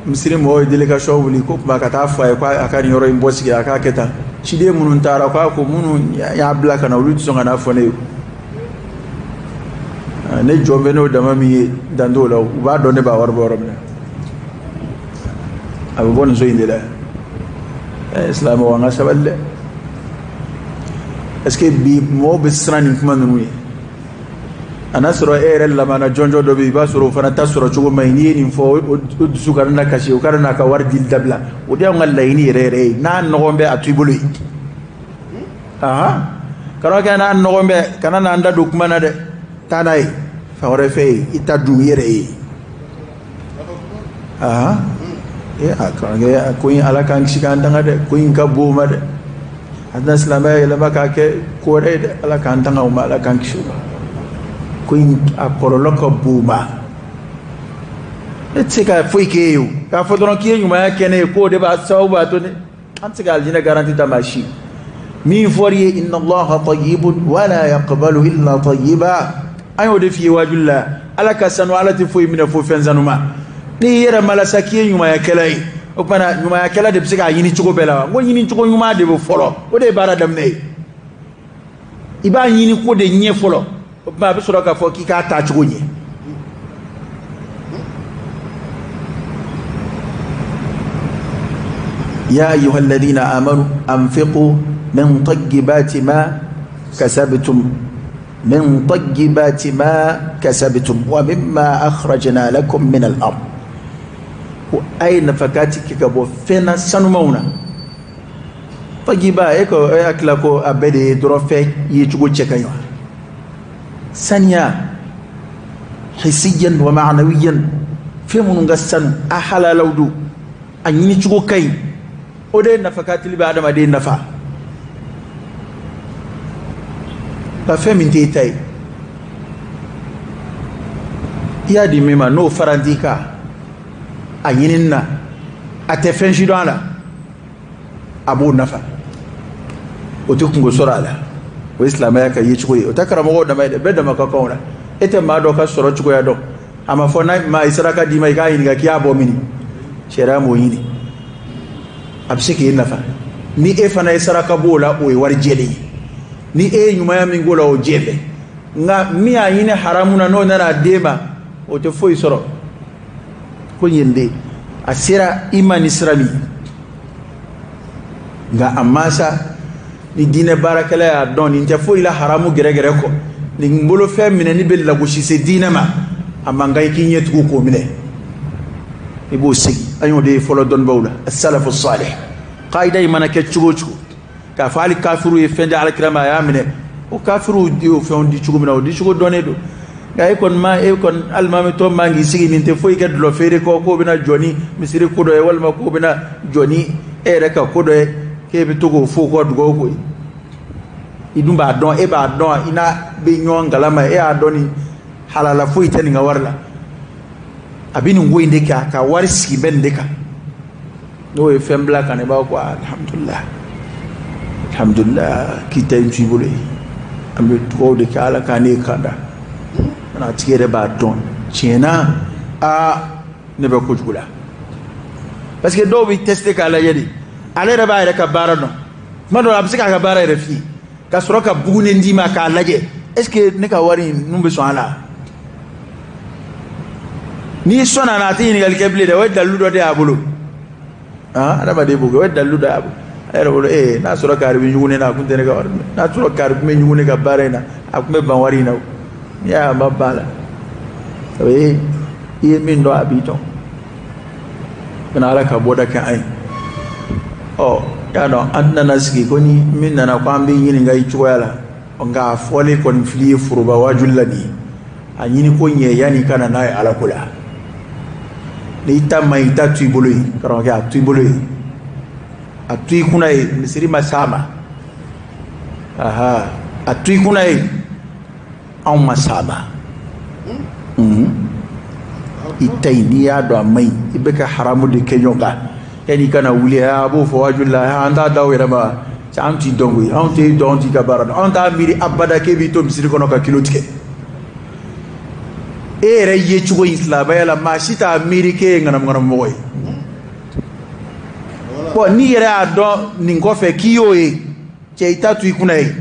misiri mɔgɔw ye délégation wuli ko tuma ka taa fɔ a ye k'a ka nin yɔrɔ in bɔ sigi, a k'a kɛ tan. Ciden minnu taara, k'a ko minnu y'a bila ka na, olu tɛ sɔn ka n'a fɔ ne ye. Ne jɔn bɛ n'o dama min ye, dan t'o la, u b'a dɔn ne b'a wari bɔ yɔrɔ min na. A bɛ bɔ nin so in de la. Silamɛw, an ka sabali dɛ. Est-ce que bi mɔgɔw bɛ siran nin kuma ninnu ye? A n'a sɔrɔ e yɛrɛ lamana jɔnjɔn dɔ bɛ yen, i b'a sɔrɔ o fana ta sɔrɔ cogo man ɲi. N'i ye nin fɔ, o dusu kana na kasi, o kana n'a ka wari dili dabila. O de y'anw ka laɲini yɛrɛ yɛrɛ ye. N'a nɔgɔn bɛ, a to i bolo yen. Ahan, karamɔgɔkɛ, n'a nɔgɔn bɛ, kana n'an da don kuma na dɛ. Taa n'a ye fan wɛrɛ fɛ yen, i ta dun i yɛrɛ ye. Ahan, a karamɔgɔkɛ, ko in Ala k'an kisi k'an tanga dɛ. Ko in ka bon o ma dɛ. A tɛna silamɛya yɛlɛma k'a kɛ ko wɛrɛ ye dɛ. Ala k'an tanga o ma, Ala k'an kisi o ma. Ko in a kɔlɔlɔ ka bon o ma. Ne tɛ se ka foyi k'e ye o, k'a fɔ dɔrɔn k'i ye ɲumanya kɛ ne ye, k'o de b'a sababu b'a to ne. An tɛ se ka alijinɛ garanti ta maa si. Min fɔr'i ye inna Allaha tayyibun wala yaqbalu illa tayyiba. An y'o de f'i ye waajuli la. Ala ka sanu, Ala tɛ foyi minɛ fo fɛn sanuma. N'i yɛrɛ malasa k'i ye ɲumanyakɛla ye, o tuma na ɲumanyakɛla de bɛ se k'a ɲini cogo bɛɛ la wa? N ko ɲini cogo ɲuman de bɛ fɔlɔ, o de ye baara daminɛ ye. I b'a ɲini ko de ɲɛ fɔlɔ, o tuma a bɛ sɔrɔ k'a fɔ k'i k'a taa cogo ɲɛ. Ya ayyuha alladhina amanu anfiqu min tayyibati ma kasabtum min tayyibati ma kasabtum wa mimma akhrajna lakum min al-ard. Ko a ye nafakati kɛ ka bɔ fɛn na sanumanw na. Tayyiba, e ko e hakili la ko a bɛɛ de ye dɔrɔn fɛn ye cogo cɛ ka ɲi wa? Saniya hisiyan wa ma'nawiyan, fɛn minnu ka sanu, a halalaw don, a ɲini cogo ka ɲi, o de ye nafakatili bɛ adamaden nafa. Nka fɛn min t'e ta ye, i y'a di min ma n'o farant'i kan a ɲinini na, a tɛ fɛn si dɔn a la, a b'o nafa, o tɛ kungo sɔrɔ a la. O ye silamɛya ka yecogo ye. O tɛ karamɔgɔw dama ye dɛ, bɛɛ dama ka kan o la. E tɛ maa dɔ ka sɔrɔ cogoya dɔn, a ma fɔ n'a maa ye saraka d'i ma i k'a ɲininka k'i y'a bɔ mini, sariya m'o ɲini. A bɛ se k'e nafa. Ni e fana ye saraka b'o la, o ye wari jɛlen ye. Ni e ye ɲumanya min k'o la, o jɛ bɛ. Nka min y'a ɲini haramu na, n'o nana d'e ma, o tɛ foyi sɔrɔ. Ko yen de a sera i ma ni sira min ye. Nka a mansa ni diinɛ baarakɛla y'a dɔn nin tɛ foyi la haramu gɛrɛgɛrɛ kɔ, nin bolofɛn minɛni bɛ lagosi se diinɛ ma, a man kan i k'i ɲɛ tugu k'o minɛ, i b'o segin. An y'o de ye fɔlɔ dɔnnibaaw la, as-salafu salih. Kaida in mana kɛ cogo o cogo, k'a fɔ hali kafiru ye fɛn di alakira ma a y'a minɛ, o kafiruw y'o fɛnw di cogo min na, o di cogo dɔnnen don. Nka e kɔni ma, e kɔni alimami tɔ man k'i sigi nin tɛ foyi kɛ dulɔ feere kɔ, k'o bɛna jɔ ni misiri ko dɔ ye, walima k'o bɛna jɔ ni e yɛrɛ ka ko dɔ ye, k'e bɛ to k'o fo kɔ dugawu ko ye. I dun b'a dɔn, e b'a dɔn, i n'a bɛ ɲɔgɔn kalama, e y'a dɔn ni halala foyi tɛ nin ka wari la. A bɛ nin ko in de kɛ, a ka wari sigi bɛ nin de kan. N'o ye fɛn bila ka na, i b'a fɔ ko alhamdulilah, alhamdulilah, k'i ta in t'i bolo ye. An bɛ dugawu de kɛ Ala k'an ne kanda. A tigi yɛrɛ b'a dɔn tiɲɛ na, aa ne bɛ kojugu la. Parce que dɔw bɛ tester k'a lajɛ de, ale yɛrɛ b'a yɛrɛ ka baara dɔn. Tuma dɔw la a bɛ se k'a ka baara yɛrɛ f'i ye, ka sɔrɔ ka bugunen d'i ma k'a lajɛ, est ce que ne ka wari in ninnu bɛ sɔn a la? N'i sɔnna a la, a tɛ ɲininkali kɛ bilen dɛ, o ye dalilu dɔ de y'a bolo. Adamaden b'o kɛ, o ye dalilu dɔ y'a bolo. A yɛrɛ bolo, ee n'a sɔrɔ kari bɛ ɲugun ne na, a kun tɛ ne ka wari minɛ. N'a sɔrɔ kari tun bɛ ɲugun ne ka baara in na, a tun bɛ ban wari in na o. N'i y'a ye a ma ban a la, o ye i ye min dɔn a b'i dɔn. Kana Ala ka bɔda kɛ an ye. Ɔ y'a dɔn an tɛna sigi ko ni min nana ko an b'i ɲininka i cogoya la, nka a fɔlen kɔni fili ye foroba waajuli la nin ye. A ɲini ko ɲɛ yanni i ka na n'a ye Ala ko la. N'i ta ma ɲi, i ta to i bolo yen, karamɔgɔkɛ, a to i bolo yen, a to i kunna yen, misiri ma s'a ma. Aha, a to i kunna yen, anw ma s'a ma. I ta in n'i y'a dɔn a man ɲi, i bɛ ka haramu de kɛ ɲɔgɔn kan. Yanni i kana wuli, a b'o fɔ waajuli la, an t'a da o yɛrɛ ma. An t'i dɔn koyi, anw t'e dɔn, anw t'i ka baara dɔn, anw t'a miiri abada k'e b'i to misiri kɔnɔ ka kilo tigɛ. E yɛrɛ ye cogo in silamɛya la, maa si t'a miiri k'e ye ŋanamuŋanamu mɔgɔ ye. Bɔn n'i yɛrɛ y'a dɔn nin kɔfɛ k'i y'o ye, cɛ i ta to i kunna ye.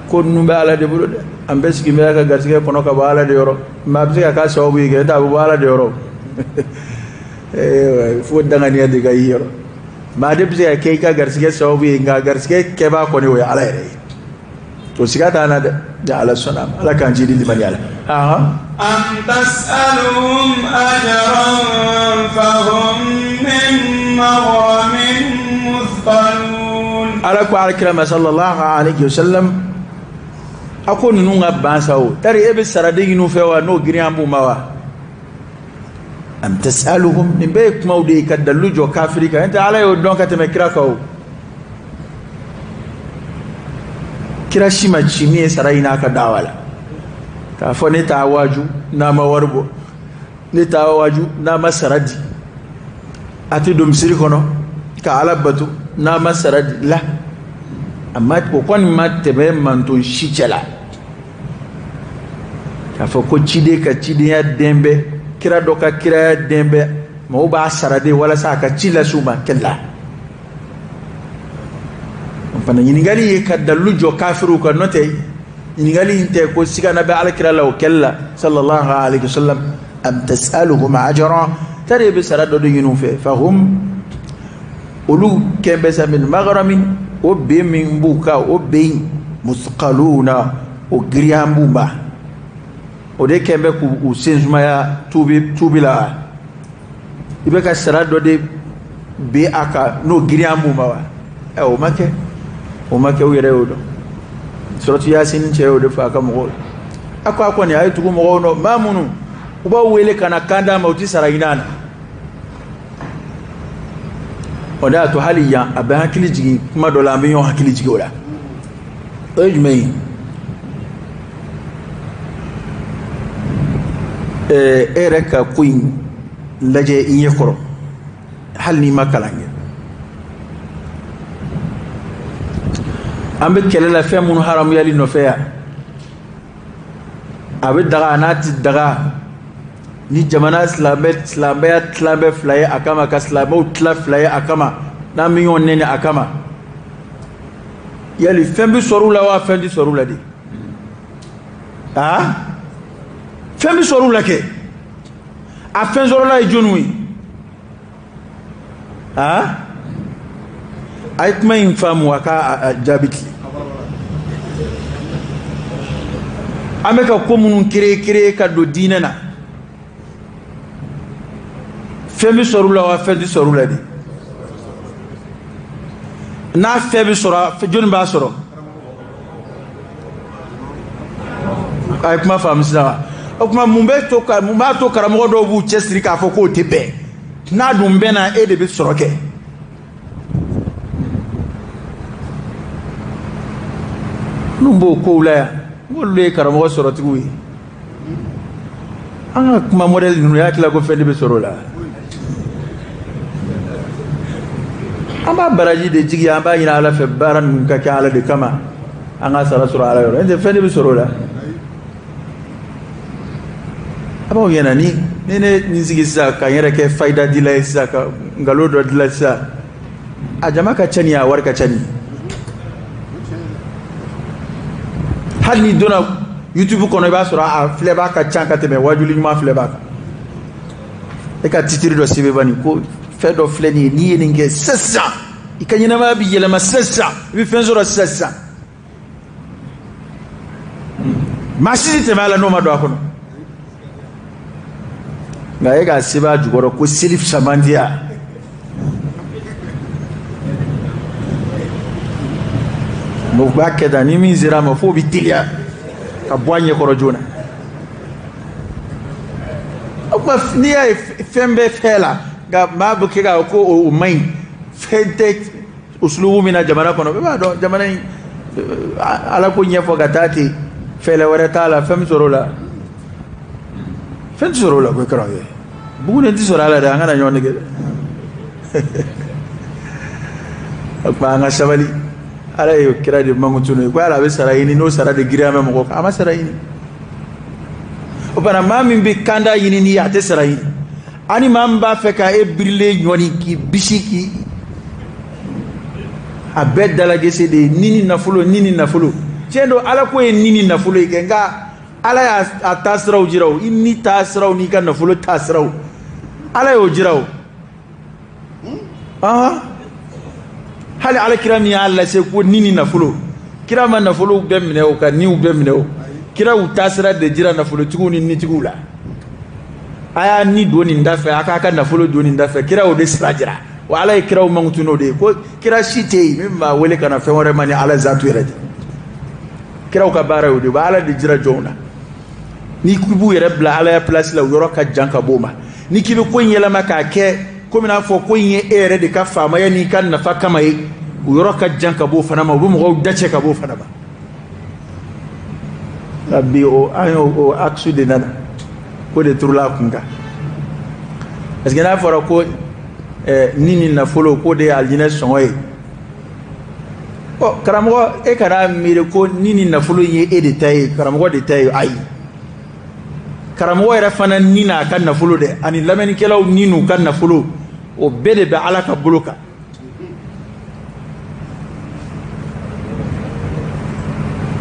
Ko ninnu bɛ Ala de bolo dɛ, an bɛɛ sigi bɛ a ka garisɛgɛ kɔnɔ ka bɔ Ala de yɔrɔ. Mɛ a bɛ se ka k'a sababu ye kɛ, n'o tɛ a bɛ bɔ Ala de yɔrɔ. Fo danganiya de ka y'i yɔrɔ. Mɛ ale bɛ se ka kɛ i ka garisɛgɛ sababu ye, nka garisɛgɛ kɛbaa kɔni o ye Ala yɛrɛ ye. O siga t'an na dɛ, ni Ala sɔnna a ma. Ala k'an jidi limaniya la. Am tas'aluhum ajran fahum min maghramin muthqalun. Ala ko alakira ma sallallahu alayhi wa sallam, a ko ninnu ka ban sa o, tari e bɛ sara de ɲini u fɛ wa, n'o girinya b'u ma wa? Am tas'aluhum, nin bɛɛ ye kumaw de ye ka dalilu jɔ kafiri kan, n'o tɛ Ala y'o dɔn ka tɛmɛ kira kan o. Kira si ma ci min ye sara ɲini a ka dawa la, k'a fɔ ne t'a waaju n'a ma wari bɔ, ne t'a waaju n'a ma sara di. A tɛ don misiri kɔnɔ ka Ala bato n'a ma sara di la. A ma, o kɔni ma tɛmɛ manton si cɛ la k'a fɔ ko ciden ka cidenya den bɛ, kira dɔ ka kiraya den bɛ, mɔgɔw b'a sara de walasa a ka ci lase u ma kɛlɛ. O fana ɲininkali ye ka dalilu jɔ kafiriw kan, n'o tɛ ɲininkali in tɛ ko sigana bɛ ala kira la o kɛli la sallallahu alaihi wasallam. Am tas'aluhum ajran, tari bɛ sara dɔ de ɲini u fɛ, fahum olu kɛn bɛ sa min maghramin, o ben min b'u kan, o ben musqaluna, o giriya b'u ma, o de kɛn bɛ k'u sen sumaya tuubi la. I bɛ ka sara dɔ de ben a kan n'o giriya b'u ma wa? Ɛ, o ma kɛ, o ma kɛ, u yɛrɛ y'o dɔn. Suratu Yasin cɛ y'o de fɔ a ka mɔgɔw. A ko a kɔni a ye tugu mɔgɔw nɔ, maa minnu u b'aw wele ka na kan d'a ma, u ti sara ɲini a na. O de y'a to hali yan a bɛ hakili jigin kuma dɔ la, an bɛ ɲɔgɔn hakili jigin o la. O ye jumɛn ye? E yɛrɛ ka ko in lajɛ i ɲɛ kɔrɔ, hali n'i ma kalan kɛ. An bɛ kɛlɛ la fɛn minnu haramuyali nɔfɛ yan, a bɛ daga n'a ti daga, ni jamana silamɛya tilan bɛ fila ye a kama, ka silamɛw tila fila ye a kama, n'an bɛ ɲɔgɔn nɛni a kama, yali fɛn bɛ sɔrɔ u la wa fɛn tɛ sɔrɔ u la de? Aa, fɛn bɛ sɔrɔ u la kɛ, a fɛn sɔrɔla ye jɔnniw ye? Aa, a ye kuma in faamu, a ka a jaabi tile. An bɛ ka ko minnu créer ka don diinɛ na, fɛn bɛ sɔrɔ u la wa fɛn tɛ sɔrɔ u la de? N'a fɛn bɛ sɔrɔ, jɔnni b'a sɔrɔ? A ye kuma faamu sisan wa? O tuma mun bɛ to ka mun b'a to karamɔgɔ dɔw b'u cɛsiri k'a fɔ k'o tɛ bɛn, n'a dun bɛnna e de bɛ sɔrɔ kɛ? Minnu b'o kow la yan, olu de ye karamɔgɔ sɔrɔtigiw ye. An ka kuma modèle ninnu y'a tila ko fɛn de bɛ sɔrɔ o la. An b'a baraji de jigi, an b'a ɲini Ala fɛ baara ninnu ka kɛ Ala de kama, an ka sara sɔrɔ Ala yɔrɔ. N'o tɛ fɛn de bɛ sɔrɔ o la. A b'aw ɲɛna ni ne nin sigi sisan ka n yɛrɛ kɛ fayida dila ye sisan, ka nkalon dɔ dila sisan, a jama ka ca ni a wari ka ca ni. Hali n'i donna YouTube kɔnɔ, i b'a sɔrɔ a filɛbaa ka ca ka tɛmɛ wajuli ɲuman filɛbaa kan. E ka titiri dɔ sɛbɛn bani ko fɛn dɔ filɛ nin ye, n'i ye nin kɛ sisan, i ka ɲɛnamaya bɛ yɛlɛma sisan, i bɛ fɛn sɔrɔ sisan. Maa si tɛ tɛmɛ a la n'o ma don a kɔnɔ. Nka e k'a sɛbɛn a jukɔrɔ ko seli fisamandiya. Mɔgɔ b'a kɛ tan, ni min sera a ma f'o bɛ teliya ka bɔ a ɲɛkɔrɔ joona. O tuma n'i y'a ye fɛn bɛ fɛn la, nka maa bɛ kɛ k'a ko o man ɲi, fɛn tɛ usulubu min na jamana kɔnɔ, bɛɛ b'a dɔn jamana in Ala ko ɲɛfɔ ka taa ten, fɛɛrɛ wɛrɛ t'a la, fɛn bɛ sɔrɔ o la, fɛn tɛ sɔrɔ o la koyi karamɔgɔ. Bugunen tɛ sɔrɔ a la dɛ, an kana ɲɔgɔn nɛgɛ dɛ. O tuma an ka sabali. Ala ye kira de mankutu n'o ye ko ala bɛ sara ɲini, n'o sara de girinya bɛ mɔgɔ kan, a ma sara ɲini. O fana maa min bɛ kanda ɲini n'i ye, a tɛ sara ɲini. Ani maa min b'a fɛ ka e birilen ɲɔni k'i bisi k'i a bɛɛ dalagɛsɛ de ye ni ni nafolo, ni ni nafolo. Tiɲɛ don, Ala ko ye ni ni nafolo ye kɛ, nka Ala y'a taasiraw jira o, i ni taasiraw n'i ka nafolo taasiraw, Ala y'o jira o. Hali Ala kira min y'a lase ko ni ni nafolo, kira ma nafolow bɛɛ minɛ o, ka niw bɛɛ minɛ o. Kira y'u taasira de jira nafolotigiw ni nitigiw la. A y'a ni don nin da fɛ, a k'a ka nafolo don nin da fɛ. Kira y'o de sira jira. Wa Ala ye kiraw mankutu n'o de ye ko kira si tɛ yen min b'a wele ka na fɛn wɛrɛ ma ni Ala zatu yɛrɛ tɛ. Kiraw ka baara y'o de ye, u bɛ Ala de jira jɔnw na. N'i k'i b'u yɛrɛ bila Ala ya place la, u yɔrɔ ka jan ka b'o ma. N'i k'i bɛ ko in yɛlɛma k'a kɛ komi n'a fɔ ko in ye e yɛrɛ de ka faamaya n'i ka nafa kama ye, u yɔrɔ ka jan ka b'o fana ma, u bɛ mɔgɔw dacɛ ka b'o fana ma. Nka bi o an y'o o axe de nana ko de turula a kun kan. Parce que n'a fɔra ko Ni ni nafolo k'o de ye alijinɛ sɔngɔ ye. Ɔ karamɔgɔ, e kana miiri ko ni ni nafolo ye e de ta ye, karamɔgɔ de ta ye. Ayi, karamɔgɔ yɛrɛ fana ni n'a ka nafolo dɛ, ani lamɛnnikɛlaw ni n'u ka nafolo, o bɛɛ de bɛ Ala ka bolo kan.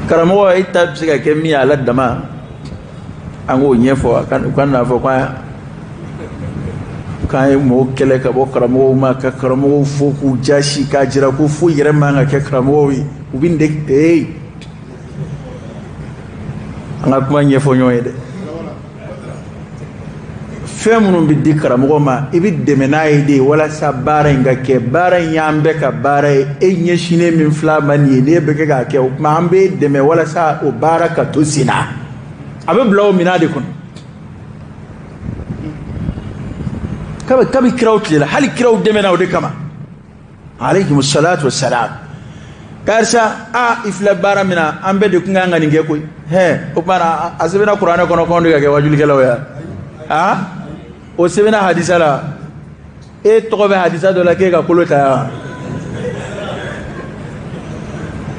Karamɔgɔ, e ta bɛ se ka kɛ min ye ala dama, an k'o ɲɛfɔ. U ka n'a fɔ k'an ye mɔgɔw kɛlɛ ka bɔ karamɔgɔw ma, ka karamɔgɔw fo k'u jasi, k'a jira ko foyi yɛrɛ man ka kɛ karamɔgɔw ye. U bɛ nin de ee an ka kuma ɲɛfɔ ɲɔgɔn ye dɛ. Fɛn minnu bɛ di karamɔgɔ ma, i bɛ dɛmɛ n'a ye de walasa baara in ka kɛ. Baara in y'an bɛɛ ka baara ye. E ɲɛsinnen min filɛ a ma nin ye, n'e bɛ kɛ k'a kɛ, o tuma an b'e dɛmɛ walasa o baara ka to sen na. A bɛ bila o minɛn de kɔnɔ. Kabi kiraw tile la, hali kiraw dɛmɛna o de kama, alayhimu salatu wassalam. Karisa, a i filɛ baara min na, an bɛɛ de kun kan ka nin kɛ koyi. Hɛn, o tuma na a sɛbɛnna kuranɛ kɔnɔ k'anw de ka kɛ wajulikɛlaw ye? A o sɛbɛnna hadisa la? E tɔgɔ bɛ hadisa dɔ la k'e ka kolo ta yan?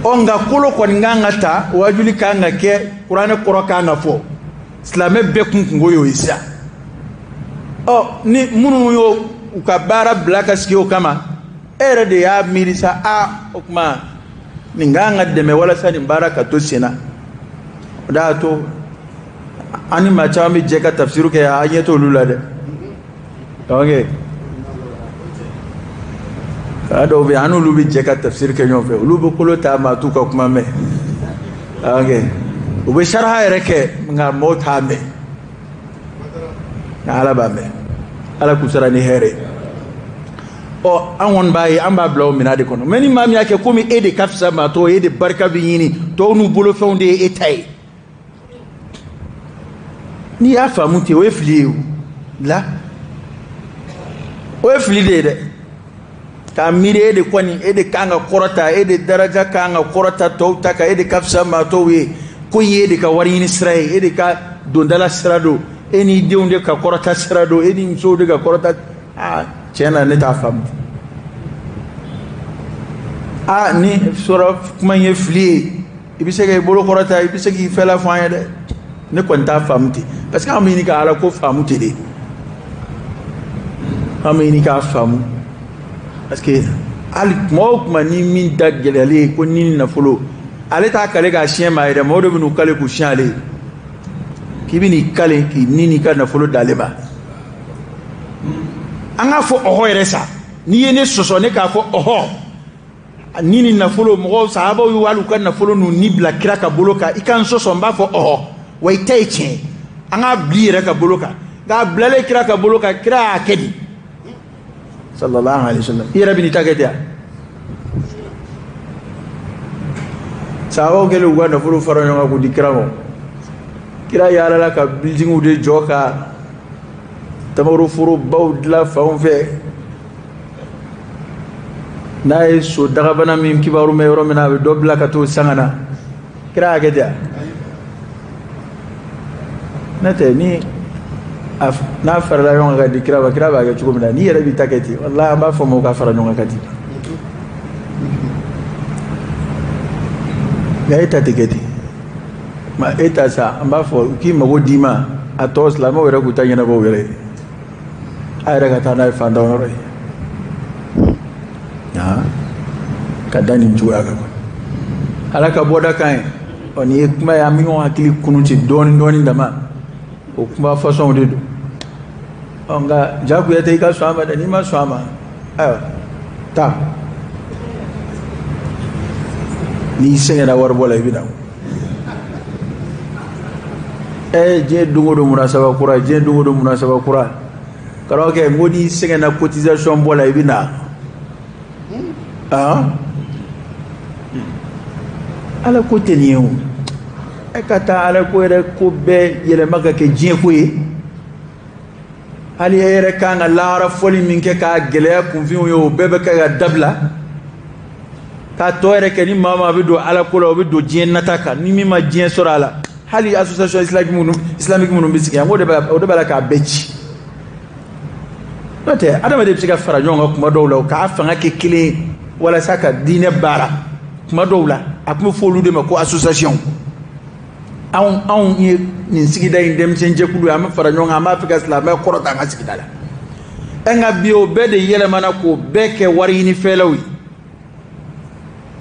Ɔ nka kolo kɔni kan ka ta, wajuli kan ka kɛ, kuranɛ kɔrɔ kan ka fɔ, silamɛ bɛɛ kun kungo y'o ye sisan. Ɔ ni minnu y'o u ka baara bila ka sigi o kama, e yɛrɛ de y'a miiri sa, a o tuma nin kan ka dɛmɛ walasa nin baara ka to sen na. O de y'a to an ni maa caman bɛ jɛ ka tafsiru kɛ, an ɲɛ t'olu la dɛ. Ok, a dɔw bɛ yen, an n'olu bɛ jɛ ka tafsiri kɛ ɲɔgɔn fɛ, olu bɛ kolo ta, maa t'u ka kuma mɛn. Ok, u bɛ saraha yɛrɛ kɛ, nka mɔgɔw t'a mɛn, nka Ala b'a mɛn. Ala k'u sara ni hɛrɛ ye. Ɔ an kɔni b'a ye, an b'a bila o minɛn de kɔnɔ. Mɛ ni maa min y'a kɛ komi e de ka fisa maa tɔw ye, e de barika bɛ ɲini, tɔw n'u bolofɛnw de ye e ta ye, n'i y'a faamu ten, o ye fili ye. O la, o ye fili de ye dɛ. K'a miiri e de kɔni, e de kan ka kɔrɔta, e de daraja kan ka kɔrɔta tɔw ta kan, e de ka fisa maa tɔw ye, ko in ye e de ka wari ɲini sira ye, e de ka dondala sira don, e n'i denw de ka kɔrɔta sira don, e ni musow de ka kɔrɔta. Aa tiɲɛ na, ne t'a faamu. Aa ni sɔrɔ kuma in ye fili ye, i bɛ se k'i bolo kɔrɔta, i bɛ se k'i fɛla fɔ an ye dɛ. Ne kɔni t'a faamu ten, parce que an bɛ ɲini ka Ala ko faamu ten de. An bɛ ɲini k'a faamu, parce que hali kuma o kuma ni min da gɛlɛyalen ye ko ni nafolo, ale t'a kale k'a siɲɛ maa ye dɛ, mɔgɔw de bɛ n'u kale k'u siɲɛ ale ye, k'i bɛ n'i kale k'i ni n'i ka nafolo d'ale ma. An k'a fɔ ɔhɔ yɛrɛ sa, n'i ye ne sɔsɔ, ne k'a fɔ ɔhɔ, ni ni nafolo, mɔgɔw sahabaw y'u hali u ka nafolo n'u ni bila kira ka bolo kan, i ka n sɔsɔ, n b'a fɔ ɔhɔ, wa i ta ye tiɲɛ ye. An k'a bila i yɛrɛ ka bolo kan, nka a bilalen kira ka bolo kan, kira y'a kɛ di sallallahu alaihi wasallam, i yɛrɛ bɛ n'i ta kɛ ten wa? Sahabaw kɛlen k'u ka nafolo fara ɲɔgɔn kan k'u di kira ma, kira yaalala ka buildingw de jɔ, ka tamaroforobaw dilan fanw fɛ. N'a ye so dagabana min kibaru mɛn yɔrɔ min na, a bɛ dɔ bila ka t'o san ka na. Kira y'a kɛ ten wa? N'o tɛ, ni n'a farala ɲɔgɔn kan ka di kira ma, kira b'a kɛ cogo min na, n'i yɛrɛ b'i ta kɛ ten, walahi an b'a fɔ mɔgɔw ka fara ɲɔgɔn kan ka di, nka e ta tɛ kɛ ten. Ma e ta sa, an b'a fɔ k'i mago d'i ma, a tɔ silamɛw yɛrɛ k'u ta ɲɛnabɔ u yɛrɛ ye, a yɛrɛ ka taa n'a ye fantanw yɔrɔ ye, ka da nin cogoya kan. Ala ka bɔda kan ye. Ɔ nin ye kuma ye, an bɛ ɲɔgɔn hakili kunu ten dɔɔni dɔɔni dama, o kuma fasɔnw de don. Ɔ nka jagoya tɛ i ka sɔn a ma dɛ, n'i ma sɔn a ma, ayiwa taa, n'i sɛgɛnna waribɔ la, i bɛ na. Diɲɛ don o don munasaba kura, diɲɛ don o don munasaba kura. Karamɔgɔkɛ, n ko n'i sɛgɛnna cotisation bɔ la, i bɛ na. Ala ko tɛ nin ye o. E ka taa ala ko yɛrɛ ko bɛɛ yɛlɛma ka kɛ diɲɛ ko ye. Hali e yɛrɛ kan ka lahara fɔli min kɛ k'a gɛlɛya kunfinw ye, o bɛɛ bɛ kɛ ka dabila, k'a tɔ yɛrɛ kɛ ni maa maa bɛ don ala ko la, o bɛ don diɲɛ nata kan, ni min ma diɲɛ sɔrɔ a la. Hali association islamique minnu bɛ sigi yan, o de b'a la k'a bɛɛ ci. N'o tɛ adamaden bɛ se ka fara ɲɔgɔn kan kuma dɔw la k'a fanga kɛ kelen ye walasa ka diinɛ baara. Kuma dɔw la a tun bɛ fɔ olu de ma ko association. Anw ye nin sigida in denmisɛnjɛkulu ye, an bɛ fara ɲɔgɔn kan, an b'a fɛ ka silamɛya kɔrɔta an ka sigida la. Nka bi o bɛɛ de yɛlɛmana k'o bɛɛ kɛ wari ɲini fɛlaw ye,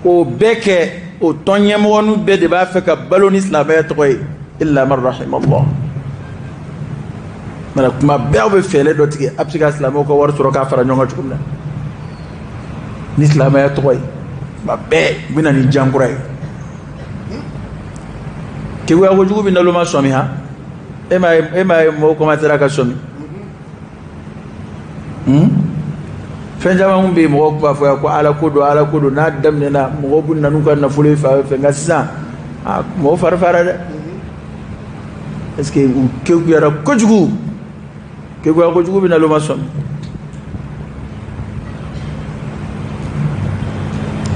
k'o bɛɛ kɛ o tɔn ɲɛmɔgɔninw bɛɛ de b'a fɛ ka balo ni silamɛya tɔgɔ ye, illa man rahimallah. Mara kuma bɛɛ aw bɛ fɛɛrɛ dɔ tigɛ, a bɛ se ka silamɛw ka wari sɔrɔ k'a fara ɲɔgɔn kan cogo min na ni silamɛya tɔgɔ ye. Kuma bɛɛ u bɛ na ni jankura ye. Keguya kojugu bɛ naloma sɔmi han, e m'a ye mɔgɔw commencera ka sɔmi. Fɛn caman bɛ yen mɔgɔw b'a fɔ yan ko ala ko don, ala ko don, n'a daminɛna mɔgɔw bɛ na n'u ka nafolo ye fan fɛ, nka sisan a mɔgɔw fari fara dɛ, parce que u keguyara kojugu. Keguya kojugu bɛ naloma sɔmi.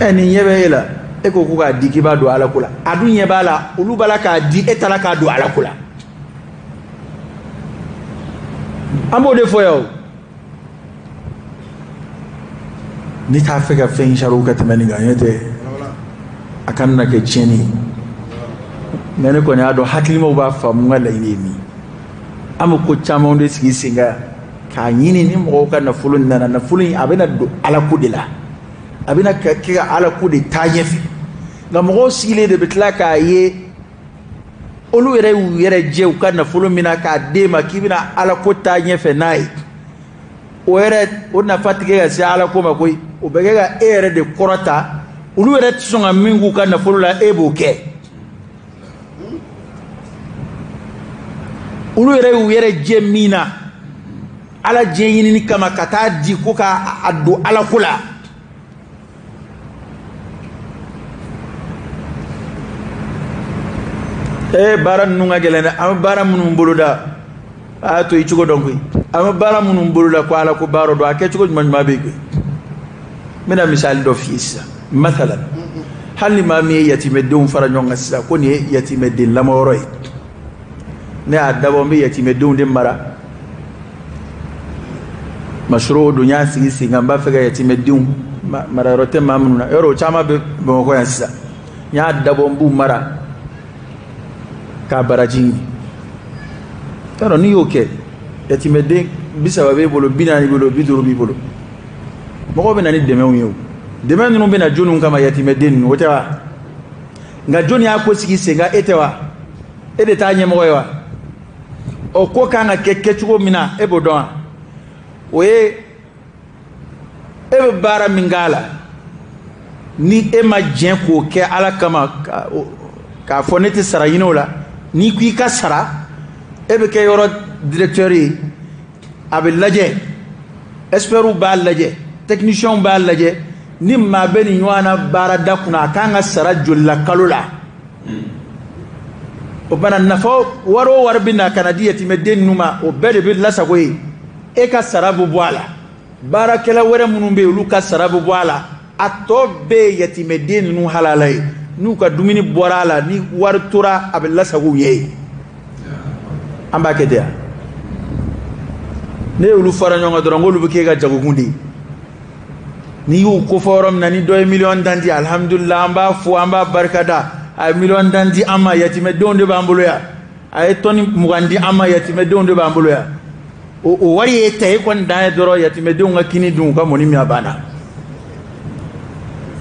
Nin ɲɛ bɛ e la, e ko k'a di k'i b'a don ala ko la, a dun ɲɛ b'a la, olu b'a la k'a di, e taara k'a don ala ko la. An b'o de fɔ yan o. N'i t'a fɛ ka fɛn sariw ka tɛmɛ nin kan, ɲɛ tɛ a kana na kɛ tiɲɛni ye. Mɛ ne kɔni y'a dɔn hakilimaw b'a faamu n ka laɲini ye min ye. An bɛ ko caman de sigi sen kan k'a ɲini ni mɔgɔw ka nafolo nana, nafolo in a bɛna don ala ko de la, a bɛna kɛ ka ala ko de taa ɲɛfɛ. Nka mɔgɔw sigilen de bɛ tila k'a ye olu yɛrɛ y'u yɛrɛ jɛ u ka nafolo min na k'a d'e ma k'i bɛna ala ko taa ɲɛfɛ n'a ye, o yɛrɛ o nafa tɛ kɛ ka se ala ko ma koyi, o bɛ kɛ ka e yɛrɛ de kɔrɔta. Olu yɛrɛ tɛ sɔn ka min k'u ka nafolo la, e b'o kɛ. Olu yɛrɛ y'u yɛrɛ jɛ min na ala diɲɛ ɲinini kama ka taa di ko k'a don ala ko la. Baara ninnu ka gɛlɛn dɛ, an bɛ baara minnu boloda, a y'a to i cogo dɔn koyi. An bɛ baara minnu boloda ko ala ko baara don, a kɛcogo ɲuman ɲuman bɛ yen koyi. N bɛna misali dɔ f'i ye sisan. Masalan, hali ni maa min ye yatimɛdenw fara ɲɔgɔn kan sisan ko nin ye yatimɛden lamɔyɔrɔ ye, ne y'a dabɔ n bɛ yatimɛdenw de mara, masuro don, n y'a sigi sen kan, n b'a fɛ ka yatimɛdenw marayɔrɔ tɛ maa minnu na, yɔrɔ o caman bɛ Bamakɔ yan sisan, n y'a dabɔ n b'u mara k'a baraji ɲini. Yɔrɔ n'i y'o kɛ, yatimɛden 30 b'e bolo, 40 b'i bolo, 50 b'i bolo, mɔgɔw bɛ na ni dɛmɛw ye o. Dɛmɛ ninnu bɛ na jɔnniw kama? Yatimɛden ninnu, o tɛ wa? Nka jɔnni y'a ko sigi sen kan? E tɛ wa? E de t'a ɲɛmɔgɔ ye wa? O ko kan ka kɛ kɛcogo min na, e b'o dɔn wa? O ye e bɛ baara min k'a la, ni e ma jɛn k'o kɛ ala kama, k'a fɔ ne tɛ sara ɲini o la, n'i ko i ka sara, e bɛ kɛ yɔrɔ directeur ye, a bɛ lajɛ, experts b'a lajɛ, techniciens b'a lajɛ, ni maa bɛ nin ɲɔgɔn na baarada kunna, a kan ka sara joli la kalo la. O bana nafa wari o wari bɛ na ka na di yatimɛden ninnu ma, o bɛɛ de bɛ lasago ye. E ka sara bɛ bɔ a la, baarakɛla wɛrɛ minnu bɛ yen, olu ka sara bɛ bɔ a la, a tɔ bɛɛ ye yatimɛden ninnu halala ye. N'u ka dumuni bɔra a la, ni wari tora, a bɛ lasago u ye. An b'a kɛ ten yan. Ne y'olu fara ɲɔgɔn kan dɔrɔn, k'olu bɛ k'e ka jagokun de ye. N'i y'u kofɔ yɔrɔ min na, ni dɔ ye 10 miliyɔn di, alihamudulila, an b'a fo, an b'a barikada, a ye 10 miliyɔn di an ma, yatimɛdenw de b'an bolo yan. A ye tɔni 20 di an ma, yatimɛdenw de b'an bolo yan. O wari ye ta, e kɔni dan ye dɔrɔn yatimɛdenw ka kini dun, u ka mɔni min, a banna.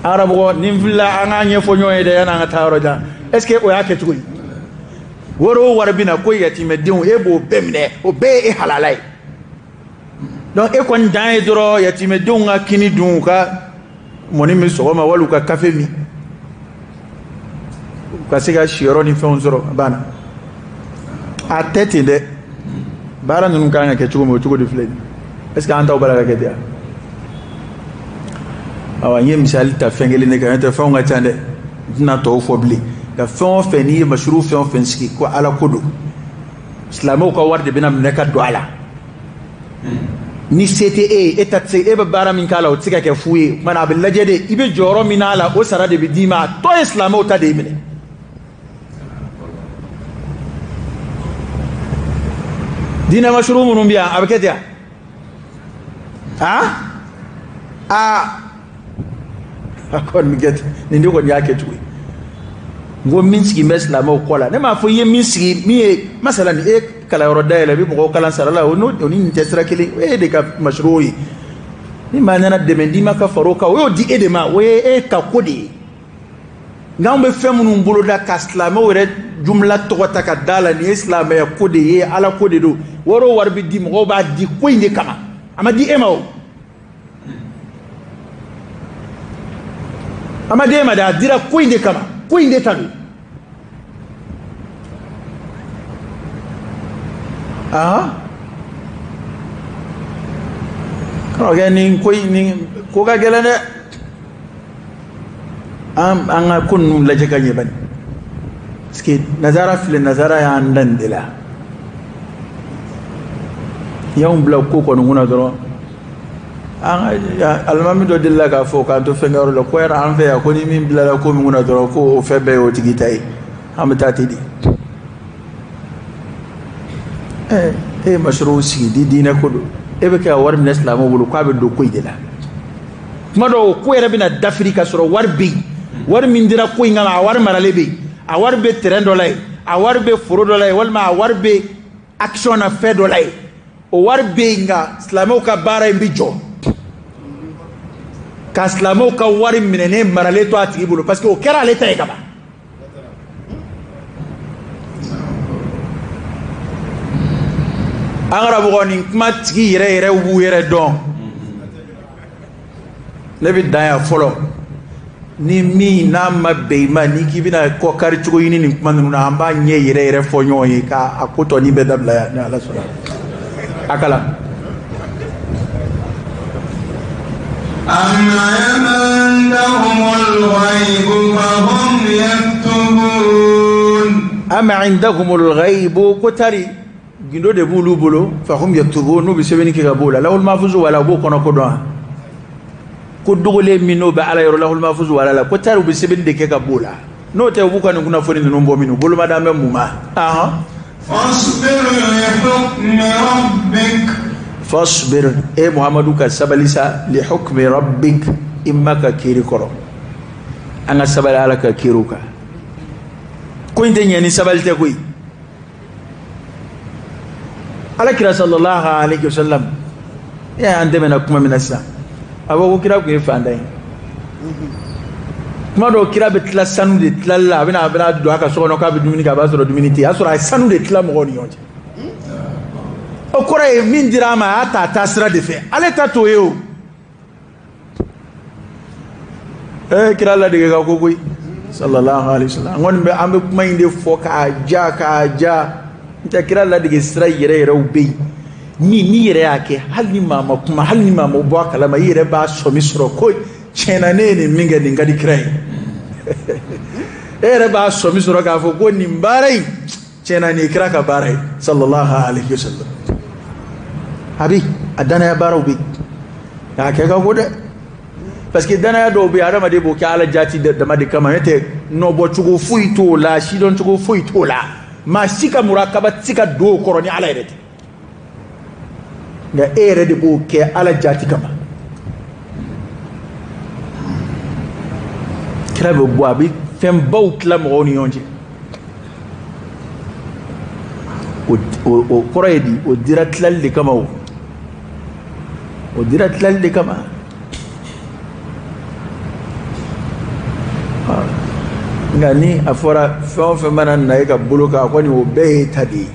An karamɔgɔ, ni n filila, an k'a ɲɛfɔ ɲɔgɔn ye dɛ, yanni an ka taa yɔrɔ jan. Est ce que o y'a kɛcogo ye? Wari o wari bɛ na ko yatimɛdenw, e b'o bɛɛ minɛ, o bɛɛ ye e halala ye. Donc e kɔni dan ye dɔrɔn yatimɛdenw ka kini dun, u ka mɔni min sɔgɔma, wali u ka kafe min, u ka se ka siyɔrɔ ni fɛnw sɔrɔ, a banna. A tɛ ten dɛ. Baara ninnu kan ka kɛ cogo min, o cogo de filɛ nin ye. Est ce que an taw b'a la ka kɛ ten wa? Awa, n ye misali ta fɛn kelen de kan, n'o tɛ fɛnw ka ca dɛ, n tɛna tɔw fɔ bilen. Nka fɛn o fɛn n'i ye masuru fɛn o fɛn sigi ko ala ko don, silamɛw ka wari de bɛna minɛ ka don a la. Ni se tɛ e ye, e ta tɛ se, e bɛ baara min k'a la, o tɛ se ka kɛ fu ye. O tuma na a bɛ lajɛ de, i bɛ jɔyɔrɔ min n'a la, o sara de bɛ d'i ma, a tɔ ye silamɛw ta de ye minɛ. Diinɛ masuru minnu bɛ yan, a bɛ kɛ ten wa? Aa a kɔni kɛ nin de kɔni y'a kɛcogo ye. N ko min sigi bɛ silamɛw kɔ la, ne m'a fɔ i ye min sigi min ye masala ni e kalanyɔrɔ dayɛlɛ i bɛ mɔgɔw kalan sara la, o n'o ni nin tɛ sira kelen, o ye de ka masuru ye. Ni maa nana dɛmɛ d'i ma ka far'o kan, o y'o di e de ma, o ye e ka ko de ye. Nka anw bɛ fɛn minnu boloda ka silamɛw yɛrɛ jumla tɔgɔ ta ka da la, nin ye silamɛya ko de ye, ala ko de don. Wari o wari bɛ di, mɔgɔw b'a di ko in de kama, a ma di e ma o. A ma di e ma dɛ, a dira ko in de kama, ko in de ta don. Karamɔgɔkɛ, nin ko in, nin ko ka gɛlɛn dɛ. An ka ko ninnu lajɛ ka ɲɛ bani, parce que nazara filɛ, nazara y'an dan de la, y'anw bila ko kɔni kunna dɔrɔn. An ka alimami dɔ delila k'a fɔ k'an to fɛnkɛyɔrɔ la, ko yɛrɛ an fɛ yan, ko ni min bilala ko min kunna dɔrɔn, ko o fɛn bɛɛ y'o tigi ta ye, an bɛ taa ten de. E ye masuruw sigi di diinɛ ko don, e bɛ kɛ ka wari minɛ silamɛw bolo k'a bɛ don ko in de la. Kuma dɔw ko yɛrɛ bɛna dafiri ka sɔrɔ wari bɛ yen, wari min dira ko in kama, a wari maralen bɛ yen, a wari bɛ terrain dɔ la yen, a wari bɛ foro dɔ la yen, walima a wari bɛ action na fɛn dɔ la yen, o wari bɛ yen, nka silamɛw ka baara in bɛ jɔ ka silamɛw ka wari minɛnen maralen to a tigi bolo, parce que o kɛra ale ta ye ka ban. An karamɔgɔ, nin kuma tigi yɛrɛ yɛrɛ b'u yɛrɛ dɔn. Ne bɛ dan yan fɔlɔ. Ni min n'a ma bɛn i ma, n'i k'i bɛna kɔkari cogo ɲini nin kuma ninnu na, an b'a ɲɛ yɛrɛ yɛrɛ fɔ ɲɔgɔn ye k'a ko tɔ ni bɛɛ dabila yan, ni Ala sɔnna. A kalan. أم عندهم الغيب فهم يكتبون. أم عندهم الغيب, ko tari gindo de b'olu bolo, fahum yaktubun, n'u bɛ sɛbɛnni kɛ ka b'o la. Lawul mahfuz wala, u b'o kɔnɔ ko dɔn ko dogolen min n'o bɛ ala yɔrɔ, lawul mahfuz wala la, ko tari u bɛ sɛbɛnni de kɛ ka b'o la. N'o tɛ, u b'u ka nin kunnafoni ninnu bɔ min, u bolo ma d'an bɛ mun ma. Fasbir li hukmi rabbik. Fasbir, e Muhammadu ka sabali sa, li hukmi rabbik, i ma ka kiiri kɔrɔ. An ka sabali ala ka kiiriw kan. Ko in tɛ ɲɛ ni sabali tɛ koyi. Ala kira sallallahu alaihi wasallam e y'an dɛmɛ kuma min na sisan, a ko ko kira tun ye fantan ye. Kuma dɔw kira bɛ tila sanu de tilali la, a bɛna don a ka so kɔnɔ k'a bɛ dumuni kɛ, a b'a sɔrɔ dumuni tɛ yen, a y'a sɔrɔ a ye sanu de tila mɔgɔw ni ɲɔgɔn cɛ. O kɔrɔ ye min dira a ma, a y'a ta a taa sira de fɛ, ale ta t'o ye o. Kira ladege ka ko koyi sallallahu alaihi wasallam. An kɔni bɛ, an bɛ kuma in de fɔ k'a ja k'a ja. N tɛ kira ladege sira yɛrɛ yɛrɛw bɛ yen, min n'i yɛrɛ y'a kɛ, hali ni maa ma kuma, hali ni maa ma bɔ a kalama, i yɛrɛ b'a sɔmi sɔrɔ ko tiɲɛna ne ye nin min kɛ, nin ka di kira ye. E yɛrɛ b'a sɔmi sɔrɔ k'a fɔ ko nin baara in tiɲɛna nin ye kira ka baara ye sallallahu alaihi wasallam. A bɛ a danaya baaraw bɛ yen, a kɛ ka ko dɛ, parce que danaya dɔw bɛ yen, adamaden b'o kɛ ala jaati dama de kama, n'o tɛ nɔbɔcogo foyi t'o la, sidɔncogo foyi t'o la, maa si ka murakaba tɛ se ka don o kɔrɔ ni ala yɛrɛ tɛ. Nka e yɛrɛ de b'o kɛ ala jaati kama. Kira bɛ bɔ, a bɛ fɛnbaw tila mɔgɔw ni ɲɔgɔn cɛ. O kɔrɔ ye di, o dira tilali de kama o. O dira tilali de kama. Nka ni a fɔra fɛn o fɛn mana na e ka bolo kan, a kɔni o bɛɛ ye ta de ye.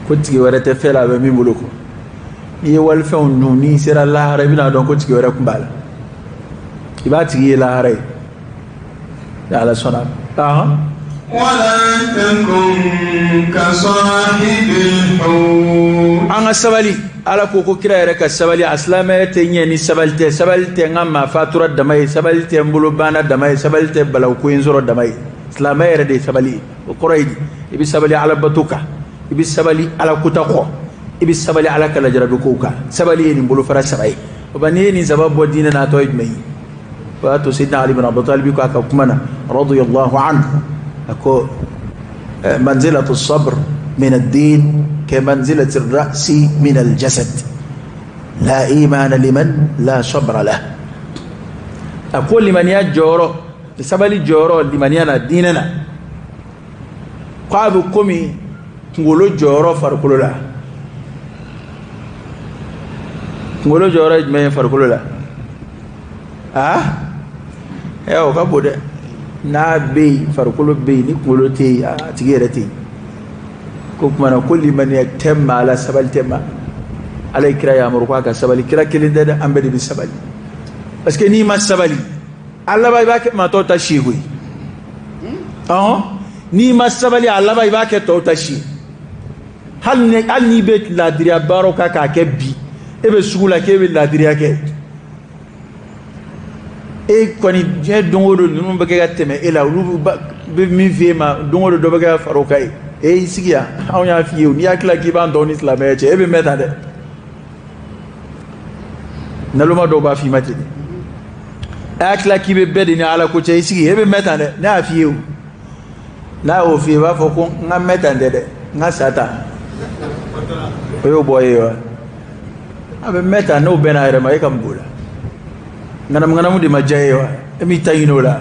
Ko tigi wɛrɛ tɛ fɛn la a bɛ min bolo kɔ. N'i ye walifɛnw dun, n'i sera lahara, i bɛna dɔn ko tigi wɛrɛ tun b'a la. I b'a tigi ye lahara ye. Ni Ala sɔnna. Wala takun ka sahibil hut. An ka sabali. Ala ko ko kira yɛrɛ ka sabali. A silamɛya tɛ ɲɛ ni sabali tɛ. Sabali tɛ n ka maa fatura dama ye, sabali tɛ n bolo banna dama ye, sabali tɛ balawu ko in sɔrɔ dama ye. Silamɛya yɛrɛ de ye sabali ye. O kɔrɔ ye di, i bɛ sabali ala bato kan, i bɛ sabali ala kota kɔ, i bɛ sabali ala ka lajarabi kow kan. Sabali ye nin bolofara saba ye. O ba n'i ye nin saba bɔ diinɛ na, a tɔ ye jumɛn ye? O y'a to Seydina Ali bin Abi Talib ko a ka kuma na radiyallahu anhu, a ko manzilatu sabr min ad-din ka manzilati ar-ra'si min al-jasad. La imana liman la sabra lah. A ko limaniya jɔyɔrɔ, sabali jɔyɔrɔ limaniya na, diinɛ na, k'a bɛ komi kunkolo jɔyɔrɔ farikolo la. Kunkolo jɔyɔrɔ ye jumɛn ye farikolo la? Aa, ɛ, o ka bon dɛ. N'a bɛ yen, farikolo bɛ yen. Ni kunkolo tɛ yen, a tigi yɛrɛ tɛ yen. Ko tuma na ko limaniya tɛ maa la, sabali tɛ maa. Ala ye kira yamaru ko a ka sabali. Kira kelen tɛ dɛ, an bɛɛ de bɛ sabali, parce que n'i ma sabali, a laban i b'a kɛ maa tɔw ta si ye koyi. Ɔhɔn, n'i ma sabali, a laban i b'a kɛ tɔw ta si ye. Hali n'i bɛ laadiriya baaraw kan k'a kɛ bi, e bɛ sugu la k'e bɛ laadiriya kɛ, e kɔni diɲɛ don o don ninnu bɛ kɛ ka tɛmɛ e la, olu bɛ min f'i ma don o don, dɔ bɛ kɛ ka fara o kan ye. E y'i sigi yan, anw y'a f'i ye, n'i y'a tila k'i b'an tɔw ni silamɛya cɛ, e bɛ mɛn tan dɛ. Naloma dɔw b'a f'i ma ten dɛ. E y'a tila k'i bɛ bɛɛ de ni Ala ko cɛ, i sigi, e bɛ mɛn tan dɛ. Ne y'a f'i ye o. N'a y'o f'i ye, i b'a fɔ ko n ka mɛn tan tɛ dɛ, n ka sa tan. O y'o bɔ ye wa? A bɛ mɛn tan, n'o bɛnna a yɛrɛ ma, e ka mun b'o la? Ŋanamu ŋanamu de ma diya ye wa? E m'i ta ɲini o la.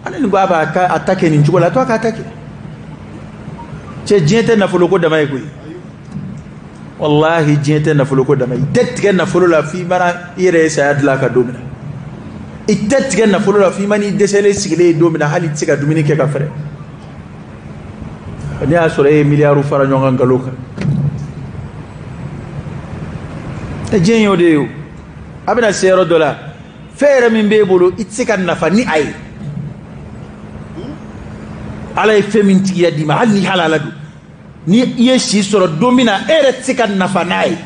Ale ni ko a b'a a ta kɛ nin cogo la, a to a k'a ta kɛ. Cɛ, diɲɛ tɛ nafolo ko dama ye koyi. Walahi, diɲɛ tɛ nafolo ko dama ye. I tɛ tigɛ nafolo la f'i mana i yɛrɛ ye saya dilan ka don min na. I tɛ tigɛ nafolo la f'i mana i dɛsɛlen sigilen ye don min na, hali i tɛ se ka dumuni kɛ ka fɛrɛ. Ne y'a sɔrɔ e ye miliyari fara ɲɔgɔn kan nkalon kan. Ɛ, diɲɛ y'o de ye o. A bɛna se yɔrɔ dɔ la, fɛn yɛrɛ min b'e bolo, i tɛ se ka nafa ni a ye. Ala ye fɛn min tigiya d'i ma, hali ni halala don, ni i ye si sɔrɔ don min na, e yɛrɛ tɛ se ka nafa n'a ye.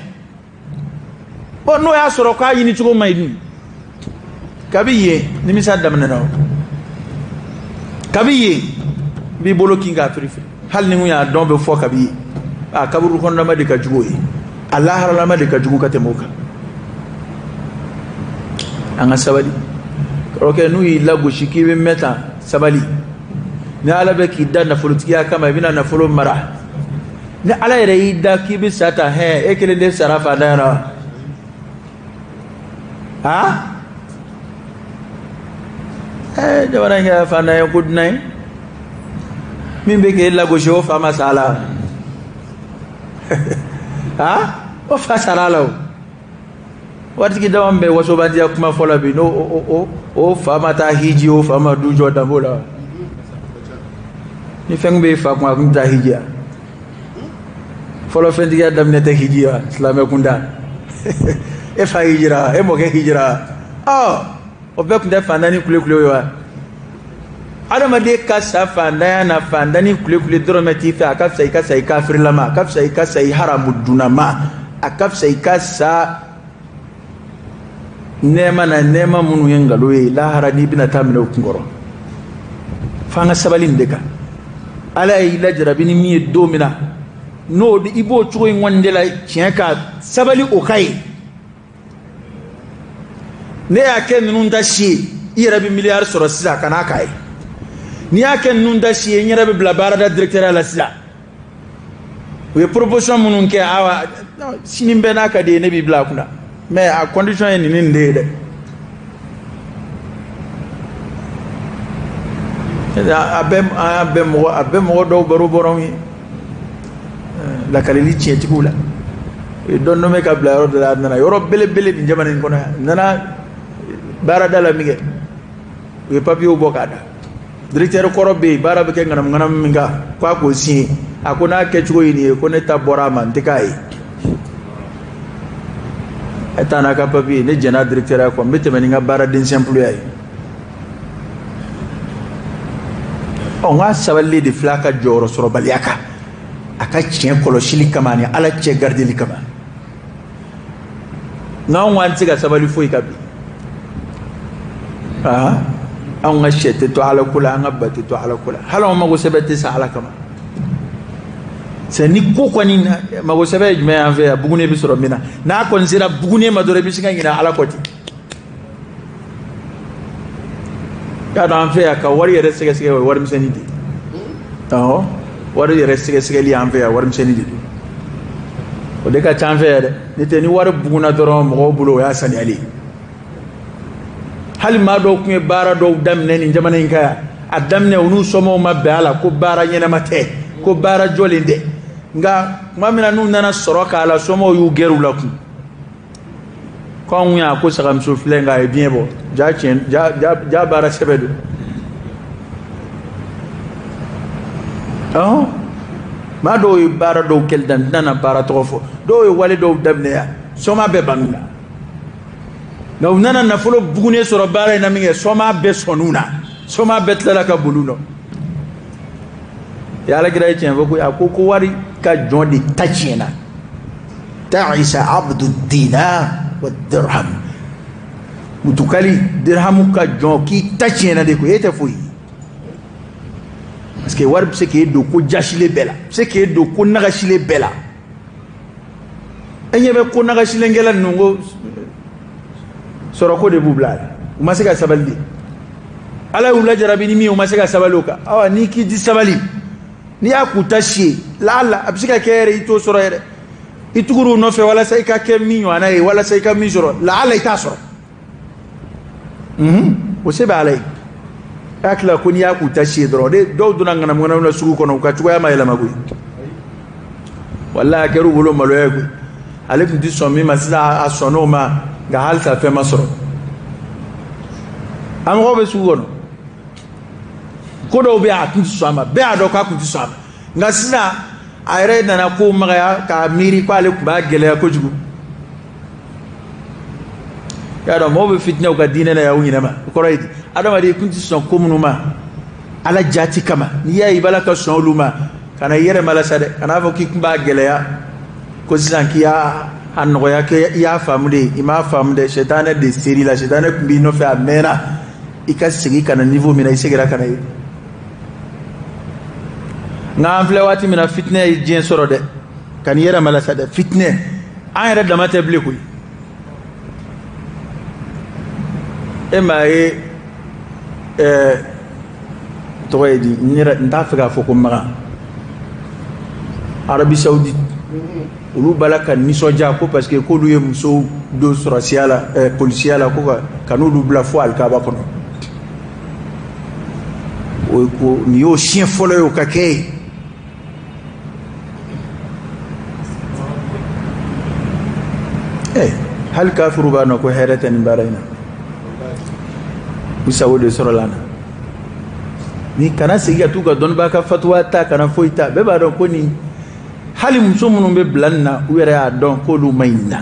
Bɔn, n'o y'a sɔrɔ k'a ɲini cogo ma ɲi dun, kabi yen nimisa daminɛna o. Kabi yen n b'i bolo kin k'a firifiri. Hali ni n kun y'a dɔn bɛ fɔ kabi yen, a kaburu kɔnɔnama de ka jugu o ye, a laharalama de ka jugu ka tɛmɛ o kan. An ka sabali. Kɔrɔkɛ, n'u y'i lagosi k'i bɛ mɛn tan, sabali. Ni Ala bɛ k'i da nafolotigiya kama, i bɛna nafolo mara. Ni Ala yɛrɛ y'i da k'i bɛ sa tan, hɛn, e kelen de sara faantanya na wa? Ha, ɛɛ, jamana in kɛra faantanya ko dunan ye. Min bɛ k'e lagosi, o fa ma sa a la. Ha, o fa sara a la. O waritigi dama min bɛ wasobandiya kuma fɔ la bi, n'o o fa ma taa hiji, o fa ma du jɔ danbo la. Ni fɛn bɛ fa kun, a kun tɛ taa hiji ya. Fɔlɔ fɛntigiya daminɛ tɛ hiji ya. Silamɛ kunda, e fa hijira, e mɔkɛ hijira, ɔ, o bɛɛ tun tɛ fantan ni kulekule ye wa? Adamaden ka sa fantanya na, fantan ni kulekule dɔrɔmɛ t'i fɛ, a ka fisa i ka sa i kafirilama, a ka fisa i ka sa i haramu dunnama, a ka fisa i ka sa nɛɛma na, nɛɛma minnu ye nkalon ye. Lahara n'i bɛna taa minɛ o kunkɔrɔ, f'an ka sabali nin de kan. Ala y'i lajarabi ni min ye don min na, n'o i b'o cogo in kɔni de la, tiɲɛ ka sabali o ka ye. Ne y'a kɛ ninnu ta si ye, i yɛrɛ bɛ miliyari sɔrɔ sisan ka n'a k'a ye. N'i y'a kɛ ninnu ta si ye, n yɛrɛ bɛ bila baarada directeur la sisan. U ye proposition minnu kɛ, awa, sini bɛɛ n'a ka di ye, ne b'i bila a kunna, mais a condition ye nin ni nin de ye dɛ. A bɛɛ mɔgɔ dɔw baro bɔra anw ye lakalili tiɲɛtigiw la. U ye dɔ nommé ka bila yɔrɔ dɔ la. A nana yɔrɔ belebele nin jamana in kɔnɔ yan, a nana baarada la min kɛ, u ye papiyew bɔ k'a da. Directeur kɔrɔ bɛ yen, baara bɛ kɛ ŋanamu ŋanamu min kan, k'a k'o signé. A ko n'a kɛcogo ye nin ye, ko ne ta bɔra a ma, n tɛ k'a ye. E taa n'a ka papiye, ne jɛn'a directeur ya kɔ, n bɛ tɛmɛ ni n ka baaraden simple ya ye. Ɔ, n k'a sabalilen de filɛ a ka jɔyɔrɔ sɔrɔbaliya kan, a ka tiɲɛ kɔlɔsili kama ani Ala cɛ garideli kama. Nka anw k'an tɛ se ka sabali foyi kan bi. Aa, anw ka sɛ tɛ to Ala ko la, an ka ba tɛ to Ala ko la, hali anw mago sɛbɛ tɛ sa Ala kama. C'est ni ko kɔni mago sɛbɛ ye jumɛn ye an fɛ yan? Bugune bɛ sɔrɔ min na, n'a kɔni sera bugune ma dɔrɔn, i bɛ se ka ɲinɛ Ala kɔ ten. Y'a dɔn, an fɛ yan, ka wari yɛrɛ sɛgɛsɛgɛ, o ye warimisɛnnin de ye. Awɔ, wari yɛrɛ sɛgɛsɛgɛli an fɛ yan, warimisɛnnin de don. O de ka ca an fɛ yan dɛ. N'o tɛ ni wari bugunna dɔrɔn mɔgɔw bolo, o y'a saniyalen ye. Hali maa dɔw tun ye baara dɔw daminɛ nin jamana in kan yan, a daminɛ u n'u somɔgɔw ma bɛn a la ko baara ɲɛnama tɛ, ko baara jɔlen tɛ. Nka tuma min na n'u nana sɔrɔ k'a la, somɔgɔw y'u gɛrɛ u la kun ko anw y'a ko sagamuso filɛ, nka a ye biɲɛ bɔ. Ja tiɲɛ, ja ja ja, baara sɛbɛ don. Ɔhɔn, maa dɔw ye baara dɔw kɛli daminɛ, n tɛna baara tɔgɔ fɔ, dɔw ye wale dɔw daminɛ yan, sɔma bɛɛ ban'u la. Nka u nana nafolo bugunen sɔrɔ baara in na min kɛ, sɔma bɛɛ sɔnn'u na, sɔma bɛɛ tilala ka boli u nɔ. Ala kira ye tiɲɛ fɔ koyi. A ko ko wari ka jɔn de ta tiɲɛna. Ta'isa abdu dinar wa dirham. Mutukali dirhamu ka jɔn k'i ta tiɲɛna de koyi, e tɛ foyi. Parce que wari bɛ se k'e don ko jasilen bɛɛ la, bɛ se k'e don ko nagasilen bɛɛ la. E ɲɛ bɛ ko nagasilenkɛla ninnu, ko sɔrɔko de b'u bila a la. U ma se ka sabali de. Ala y'u lajarabi ni min ye, u ma se ka sabali o kan. Awa, n'i k'i di sabali, n'i y'a k'u ta si ye, laala a bɛ se ka kɛ yɛrɛ i t'o sɔrɔ yɛrɛ. I tugur'u nɔfɛ walasa i ka kɛ min ɲɔgɔnna ye, walasa i ka min sɔrɔ, laala i t'a sɔrɔ. O se bɛ Ala ye. E hakili la ko n'i y'a k'u ta si ye dɔrɔn de, dɔw donna ŋanamu ŋanamu na sugu kɔnɔ, u ka cogoya ma yɛlɛma koyi. Walahi, a kɛra u bolo maloya ye koyi. Ale tun tɛ sɔn min ma, sisan a sɔnn'o ma, nka halisa fɛn ma sɔrɔ. A mɔgɔw bɛ sugu kɔnɔ, ko dɔw bɛ yen, a tun tɛ sɔn a ma, bɛɛ y'a dɔn k'a tun tɛ sɔn a ma, nka sisan a yɛrɛ nana ko magaya k'a miiri k'ale tun b'a gɛlɛya kojugu. Y'a dɔn, mɔgɔw bɛ fitinɛ u ka diinɛ na yan, u ɲinɛ ma. O kɔrɔ ye di? Adamaden kun tɛ sɔn ko minnu ma Ala jati kama, n'i y'a ye i b'a la ka sɔn olu ma, ka na i yɛrɛ malasa dɛ. Kan'a fɔ k'i tun b'a gɛlɛya, ko sisan k'i y'a a nɔgɔya, k'i y'a faamu de. I m'a faamu dɛ, sɛtanɛ de ser'i la. Sɛtanɛ tun b'i nɔfɛ a mɛnna. I ka segin ka na niveau min na, i seginna ka na yen. Nka an filɛ waati min na, fitinɛ ye diɲɛ sɔrɔ dɛ. Ka n'i yɛrɛ malasa dɛ. Fitinɛ, an yɛrɛ dama tɛ bilen koyi. E m'a ye, tɔgɔ ye di, n yɛrɛ n t'a fɛ k'a fɔ ko Makan, Arabie Saoudite, olu b'a la ka nisɔndiya ko parce que k'olu ye musow don sɔrɔsiya la, polisiya la, ko ka n'olu bila fo alikaba kɔnɔ. O ko nin y'o siɲɛ fɔlɔ ye o ka kɛ yen. Hali kafiru b'a dɔn ko hɛrɛ tɛ nin baara in na, u sago de sɔrɔla na. Ni kana segin ka t'u ka dɔnnibaa ka fatuwa ta, kana foyi ta. Bɛɛ b'a dɔn ko nin, hali muso minnu bɛ bila nin na, u yɛrɛ y'a dɔn k'olu ma ɲi na.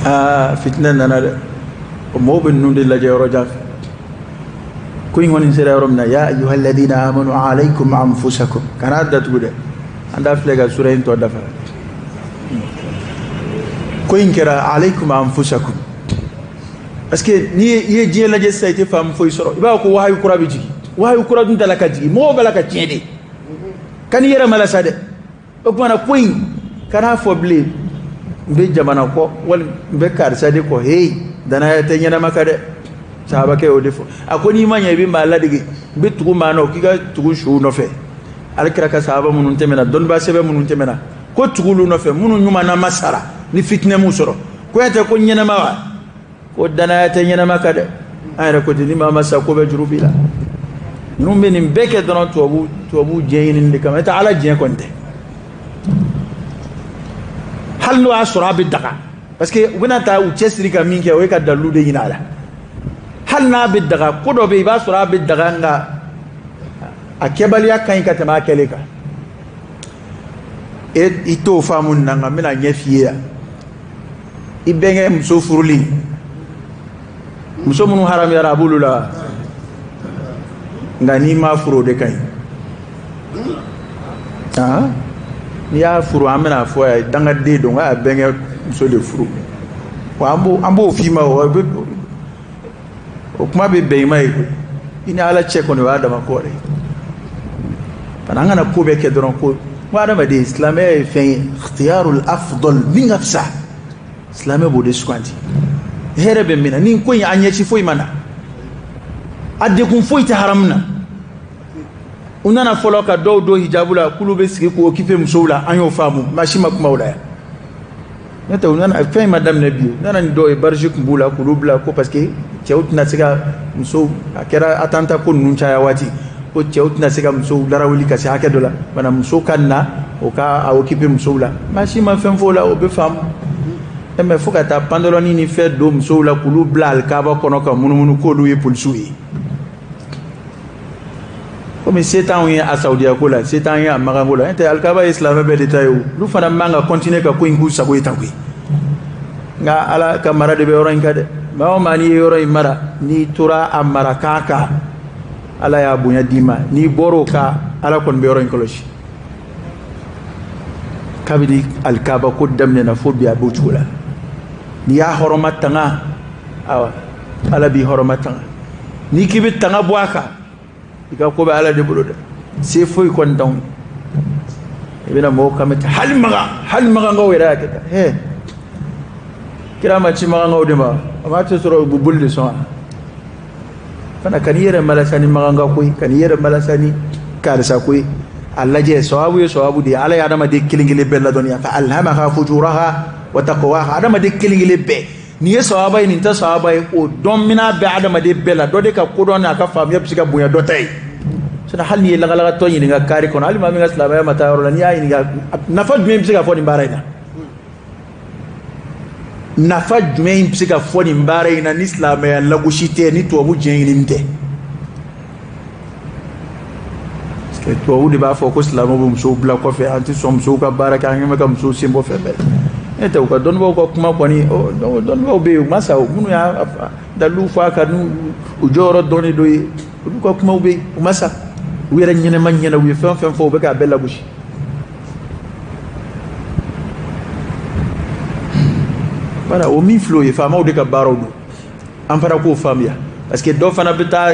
Aa, fitinɛ nana dɛ. O mɔgɔw bɛ ninnu de lajɛ yɔrɔ jan fɛ. Ko in kɔni sera yɔrɔ min na, ya ayyuha alladhina amanu alaykum anfusakum. Kana datugu dɛ, an t'a filɛ ka sura in tɔ dafa. Ko in kɛra alaykum anfusakum, parce que n'i ye diɲɛ lajɛ sisan, i tɛ faamu foyi sɔrɔ. I b'a fɔ ko wahayu kura bɛ jigin, wahayu kura dun t'a la ka jigin, mɔgɔw b'a la ka tiɲɛ de. Kan'i yɛrɛ malasa dɛ. O tuma na, ko in kan'a fɔ bilen n bɛ jamana kɔ wali n bɛ karisa de kɔ. Heyi, danaya tɛ ɲɛnama kan dɛ. Sahabakɛ y'o de fɔ. A ko n'i ma ɲɛ, i bɛ maa ladege, n bɛ tugu maa nɔ, k'i ka tugu suw nɔfɛ. Alakira ka sahaba minnu tɛmɛna, dɔnnibaa sɛbɛn minnu tɛmɛna, ko tugu olu nɔfɛ, minnu ɲuman na ma sara ni fitinɛ m'u sɔrɔ. Ko tɛ ko ɲɛnama wa, ko danaya tɛ ɲɛnama kan dɛ. An yɛrɛ ko ten, ni maa ma sa, ko bɛ juru b'i la. Ninnu bɛ nin bɛɛ kɛ dɔrɔn tubabu diɲɛ ɲinini de kama. E tɛ Ala diɲɛ kɔni tɛ, hali n'o y'a sɔrɔ a bɛ daga, parce que u bɛna taa u cɛsiri ka min kɛ, o ye ka dalilu de ɲini a la. Hali n'a bɛ daga, ko dɔ bɛ yen, i b'a sɔrɔ a bɛ daga, nka a kɛbaliya ka ɲi ka tɛmɛ a kɛlen kan. E i t'o faamu nin na, nka n bɛna ɲɛ f'i ye yan. I bɛnkɛ muso furuli, muso minnu haramuyara, a b'olu la, nka n'i m'a furu, o de ka ɲi. N'i y'a furu, an bɛna fɔ a ye dangaden don, nka a bɛnkɛ muso de furu wa. An b'o f'i ma, o bɛ o kuma bɛ bɛn i ma ye koyi. I ni Ala cɛ kɔni, o y'a dama ko de. Bana, an kana ko bɛɛ kɛ dɔrɔn ko ko adamaden. Silamɛya ye fɛn ye, ikhtiyarul afdal, min ka fisa, silamɛ b'o de suganti. Hɛrɛ bɛ min na, ni ko in a ɲɛci foyi ma na, a dekun foyi tɛ haramu na. U nana fɔlɔ ka dɔw don hijabu la k'olu bɛ sigi k'u occuper musow la, an y'o faamu, maa si ma kuma o la yan. N'o tɛ u nana fɛn in ma daminɛ bi, u nana ni dɔw ye barisi tun b'u la k'olu bila ko parce que cɛw tɛna se ka musow, a kɛra attentat ko ninnu caya waati, ko cɛw tɛna se ka musow larawuli ka se hakɛ dɔ la, bana muso ka na o ka a occuper musow la, maa si ma fɛn fɔ o la, o bɛ faamu. Mais fo ka taa pantalon ni fɛn don musow la k'olu bila alikaba kɔnɔ ka munumunu k'olu ye polisiw ye. Komi se t'anw ye a Saudiya ko la, se t'an ye a Makan ko la, n'o tɛ alikaba ye silamɛ bɛɛ de ta ye o, olu fana man ka continuer ka ko in k'u sago ye tan koyi. Nka Ala ka mara de bɛ yɔrɔ in kan dɛ, maa o maa n'i ye yɔrɔ in mara, n'i tora a mara kan kan, Ala y'a bonya d'i ma, n'i bɔr'o kan, Ala kɔni bɛ yɔrɔ in kɔlɔsi. Kabini alikaba ko daminɛna fo bi a b'o cogo la, n'i y'a hɔrɔma tanga, awa Ala b'i hɔrɔma tanga, n'i k'i bɛ tanga bɔ a kan, i ka ko bɛ Ala de bolo dɛ, se foyi kɔni t'anw ye. I bɛna mɔgɔw kan mɛn ten, hali Makan, hali Makankaw yɛrɛ y'a kɛ tan, hɛ kira ma ci Makankaw de ma, a ma tɛ sɔrɔ u bɛ boli de sɔn wa. Fana kan'i yɛrɛ malasa ni Makanka ko ye, kan'i yɛrɛ malasa ni karisa ko ye, a lajɛ sababu ye sababu de ye. Ala ye adamaden kelen kelen bɛɛ ladɔnniya, fa alhamaha fujuraha wa taqwaha, adamaden kelen kelen bɛɛ nin ye sawaba ye, nin tɛ sawaba ye, o dɔn mina bɛ adamaden bɛɛ la. Dɔ de ka kodɔn n'a ka faamuya bɛ se ka bonya dɔ ta ye. Sinon hali n'i ye lagalagatɔ ɲininka kari kɔnɔ, hali maa min ka silamɛya ma taa yɔrɔ la, n'i y'a ɲininka nafa jumɛn bɛ se ka fɔ nin baara in na, nafa jumɛn bɛ se ka fɔ nin baara in na ni silamɛya lagosi tɛ, ni tubabu diɲɛ ɲini tɛ. Parce que tubabu de b'a fɔ ko silamɛw bɛ musow bila kɔfɛ, an tɛ sɔn musow ka baara kɛ, an kɛn bɛ ka musow sen bɔ fɛn bɛɛ. Ne tɛ u ka dɔnnibaw ka kuma kɔni, dɔnnibaw bɛ yen u ma sa, minnu y'a dalilu fɔ a kan n'u u jɔyɔrɔ dɔɔni dɔ ye, olu ka kumaw bɛ yen u ma sa, u yɛrɛ ɲɛnɛma ɲɛna, u ye fɛn fɛn fɔ u bɛ k'a bɛɛ lagosi. Voilà, o min filɛ o ye faamaw de ka baaraw don, an fana k'o faamuya. Parce que dɔ fana bɛ taa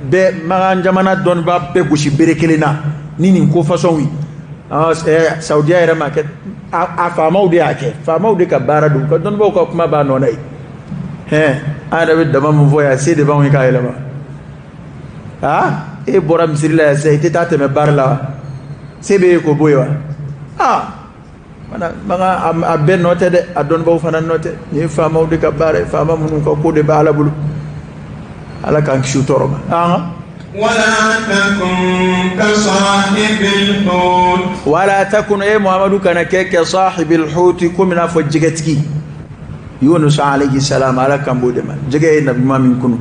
bɛɛ Makan jamana dɔnnibaa bɛɛ gosi bere kelen na ni nin ko façon ye. Saudiya yɛrɛ ma kɛ, a faamaw de y'a kɛ, faamaw de ka baara don, u ka dɔnnibaw ka kuma b'a nɔ na ye. Hɛn an yɛrɛ bɛ dama min fɔ yan, se de b'anw ye k'a yɛlɛma. Aa e bɔra misiri la yan sisan, i tɛ taa tɛmɛ baara la wa? Se bɛ e k'o bɔ yen wa? Aa fana Makan a bɛɛ nɔ tɛ dɛ, a dɔnnibaw fana nɔ tɛ. Nin ye faamaw de ka baara ye, faama minnu ka ko de bɛ Ala bolo. Ala k'an kisi u tɔɔrɔ ma. Wala takun, e Muhamadu kana kɛ ka sahibil huti, komi n'a fɔ jɛgɛtigi Yunus alayhi salam, Ala kan b'o de ma. Jɛgɛ ye nabi ɲuman min kunu,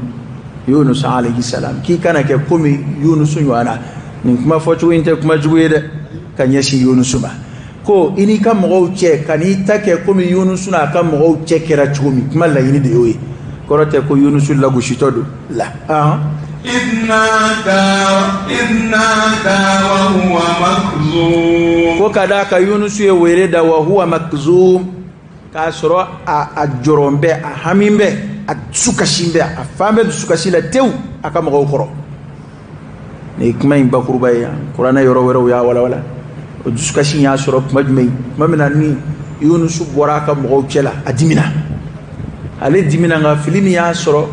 Yunus alayhi salam, k'i kana kɛ komi Yunus ɲɔgɔn na. Nin kuma fɔcogo in tɛ kuma jugu ye dɛ, ka ɲɛsin Yunus ma, ko i n'i ka mɔgɔw cɛ, ka n'i ta kɛ komi Yunus n'a ka mɔgɔw cɛ kɛra cogo min. Kuma laɲini de y'o ye, kɔrɔ tɛ ko Yunus lagositɔ don la. Ko ka d'a kan Yunus ye wele da, wa huwa makzum, k'a sɔrɔ a jɔrɔn bɛ, a hami bɛ, a dusukasi bɛ, a fan bɛɛ dusukasi la tewu a ka mɔgɔw kɔrɔ. Nin ye kuma in bakuruba ye yan, kuranɛ yɔrɔ wɛrɛw y'a walawala. O dusukasi y'a sɔrɔ kuma jumɛn? Tuma min na ni Yunus bɔra a ka mɔgɔw cɛ la, a dimina, ale dimina. Nka fili min y'a sɔrɔ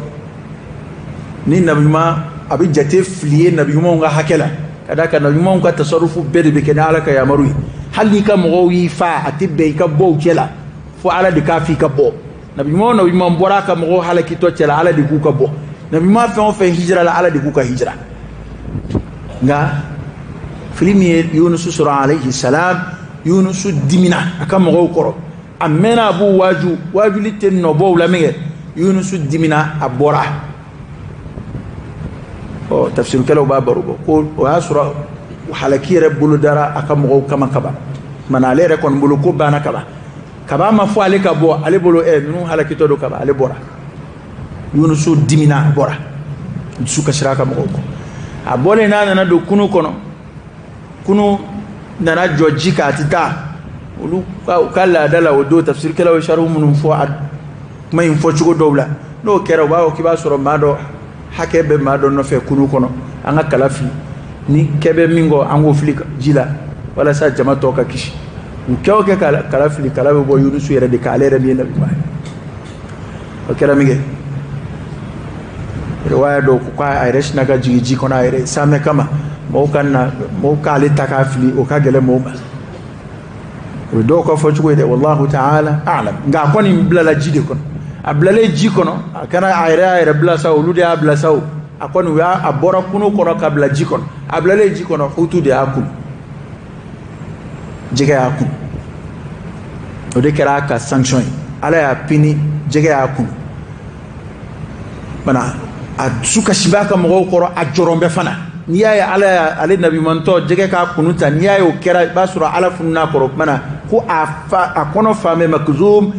ni nabi ɲuman, a bɛ jate fili ye nabi ɲumanw ka hakɛ la, ka d'a kan nabi ɲumanw ka tasarufu bɛɛ de bɛ kɛ ni Ala ka yamaru ye. Hali n'i ka mɔgɔw y'i fa, a tɛ bɛn i ka bɔ u cɛ la fo Ala de k'a fɔ i ka bɔ. Nabi ɲuman o nabi ɲuman bɔra a ka mɔgɔw halakitɔ cɛ la, Ala de k'u ka bɔ. Nabi ɲuman fɛn o fɛn hijira la, Ala de k'u ka hijira. Nka fili min ye Yunus sɔrɔ alayhi salam, Yunus dimina a ka mɔgɔw kɔrɔ, a mɛnna a b'u waaju, waajuli tɛ nɔbɔ u la min kɛ, Yunus dimina, a bɔra. Ɔ tafsirikɛlaw b'a baro bɔ ko o y'a sɔrɔ halaki yɛrɛ bolo dara a ka mɔgɔw kama kaban, kumana ale yɛrɛ kɔni bolo ko banna kaban, kaba ma fɔ ale ka bɔ, ale bolo ninnu halakitɔ don kaban, ale bɔra. Yunus dimina, a bɔra, dusu kasira a ka mɔgɔw kɔ. A bɔlen n'a nana don kunu kɔnɔ, kunu nana jɔ ji kan, a tɛ taa. Olu ka laada la o don, tafsirikɛlaw ye sariw minnu fɔ a kuma in fɔcogo dɔw la, n'o kɛra u b'a fɔ k'i b'a sɔrɔ maa dɔ hakɛ bɛ maa dɔ nɔfɛ kunu kɔnɔ, an ka kala fili ni kɛ bɛ min kɔ, an k'o fili ji la walasa jama tɔ ka kisi. U kɛ o kɛ kala fili, kala bɛ bɔ Yunus yɛrɛ de kan, ale yɛrɛ min ye nabi ɲuman ye. O kɛra min kɛ, riwaya dɔw ko k'a yɛrɛ sinna ka jigin ji kɔnɔ a yɛrɛ samɛ kama. Mɔgɔw ka na mɔgɔw k'ale ta k'a fili, o ka gɛlɛn mɔgɔw ma. O ye dɔw ka fɔcogo ye dɛ, wallahu ta'ala a'lam. Nka a kɔni bilala ji de kɔnɔ. A bilalen ji kɔnɔ, a kɛra a yɛrɛ y'a yɛrɛ bila sa, olu de y'a bila sa o. A kɔni u y'a a bɔra kungo kɔnɔ ka bila ji kɔnɔ. A bilalen ji kɔnɔ, hutu de y'a kunu, jɛgɛ y'a kunu. O de kɛra a ka sanction ye. Ala y'a pini, jɛgɛ y'a kunu. Mana a dusu kasi b'a ka mɔgɔw kɔrɔ, a jɔrɔn bɛ fana. N'i y'a ye Ala y'a ale nabiɲumantɔ jɛgɛ k'a kunu ta, n'i y'a ye o kɛra, i b'a sɔrɔ Ala funun'a kɔrɔ. O tuma na ko a fa a kɔnɔ fa bɛ makzum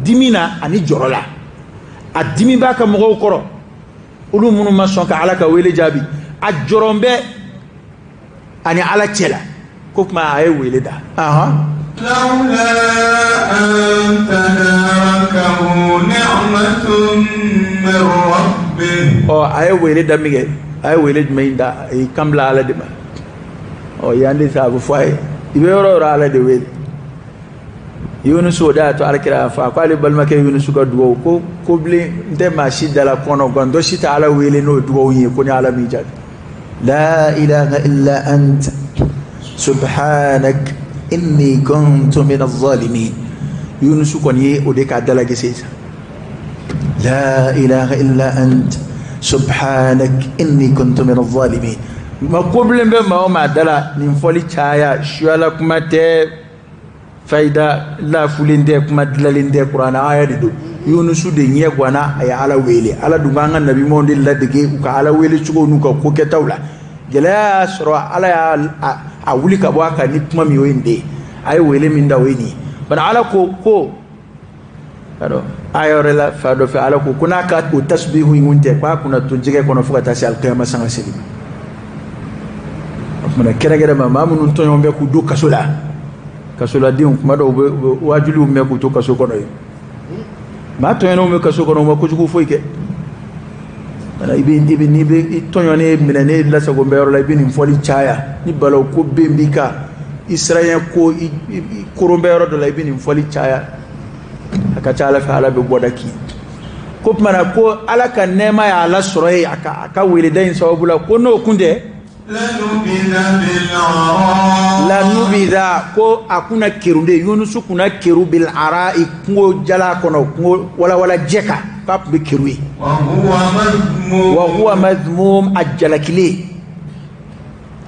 dimi na ani jɔrɔ la. A dimi b'a ka mɔgɔw kɔrɔ, olu minnu ma sɔn ka Ala ka wele jaabi. A jɔrɔn bɛ ani Ala cɛ la. Ko tuma a ye wele da. لولا أن تداركه نعمة من ربه. Ɔ, a ye wele da min kɛ, a ye wele jumɛn da? A y'i kan bila Ala de ma. Ɔ, yan de sa a bɛ fɔ a ye, i bɛ yɔrɔ o yɔrɔ, Ala de wele. Yunusu, o de y'a to Ala kira y'a fɔ a ko ale balimakɛ Yunusu ka dugawu ko ko bilen n tɛ maa si dala kɔnɔ gan dɔ si tɛ Ala wele n'o dugawu ye ko ni Ala m'i jaabi. La ilaha illa anta subhanak inni kuntu min az-zalimin. Yunusu kɔni ye o de k'a dalagɛsɛ sa. La ilaha illa anta subhanak inni kuntu min az-zalimin. Ma ko bilen bɛ maa o maa da la, nin fɔli caya suyala kuma tɛ, fayida lafulen tɛ, kuma dilalen tɛ, kuranɛ aya de don. Yunusu de ɲɛ ganna, a ye Ala wele. Ala dun b'an ka nabiɲumanw de ladege u ka Ala wele cogo n'u ka ko kɛtaw la. Gɛlɛya y'a sɔrɔ, Ala y'a a wuli ka bɔ a kan ni kuma min ye, o ye nin de ye. A ye wele min da, o ye nin ye. Bari Ala ko ko aya wɛrɛ la fa dɔ fɛ, Ala ko ko n'a ka o tasbihu in kun tɛ, k'a kunna to jɛgɛ kɔnɔ fo ka taa se alikiyama sanga seli ma. O tuma na kɛrɛnkɛrɛn ma, maa minnu tɔɲɔgɔn bɛ k'u don kaso la, kasoladenw kuma dɔw bɛ wajuliw mɛn k'u to kaso kɔnɔ yen. Maa tɔɲɔnenw bɛ kaso kɔnɔ, u ma kojugu foyi kɛ. I bɛ n'i bɛ i tɔɲɔnen minɛnen lasago bɛ yɔrɔ la, i bɛ nin fɔli caya. Ni balawu ko ben b'i kan, i siranya ko i koron bɛ yɔrɔ dɔ la, i bɛ nin fɔli caya. A ka ca Ala fɛ, Ala bɛ bɔda k'i ko tuma na ko Ala ka nɛɛma y'a lasɔrɔ yen a ka weleda in sababu la, ko n'o kun tɛ, lanubida, ko a kunna keru de. Yunusu kunna keru bil ara'i, kungo jala kɔnɔ, kungo walawala jɛ kan, k'a tun bɛ keru ye. Wa huwa madhmum, a jalakilen.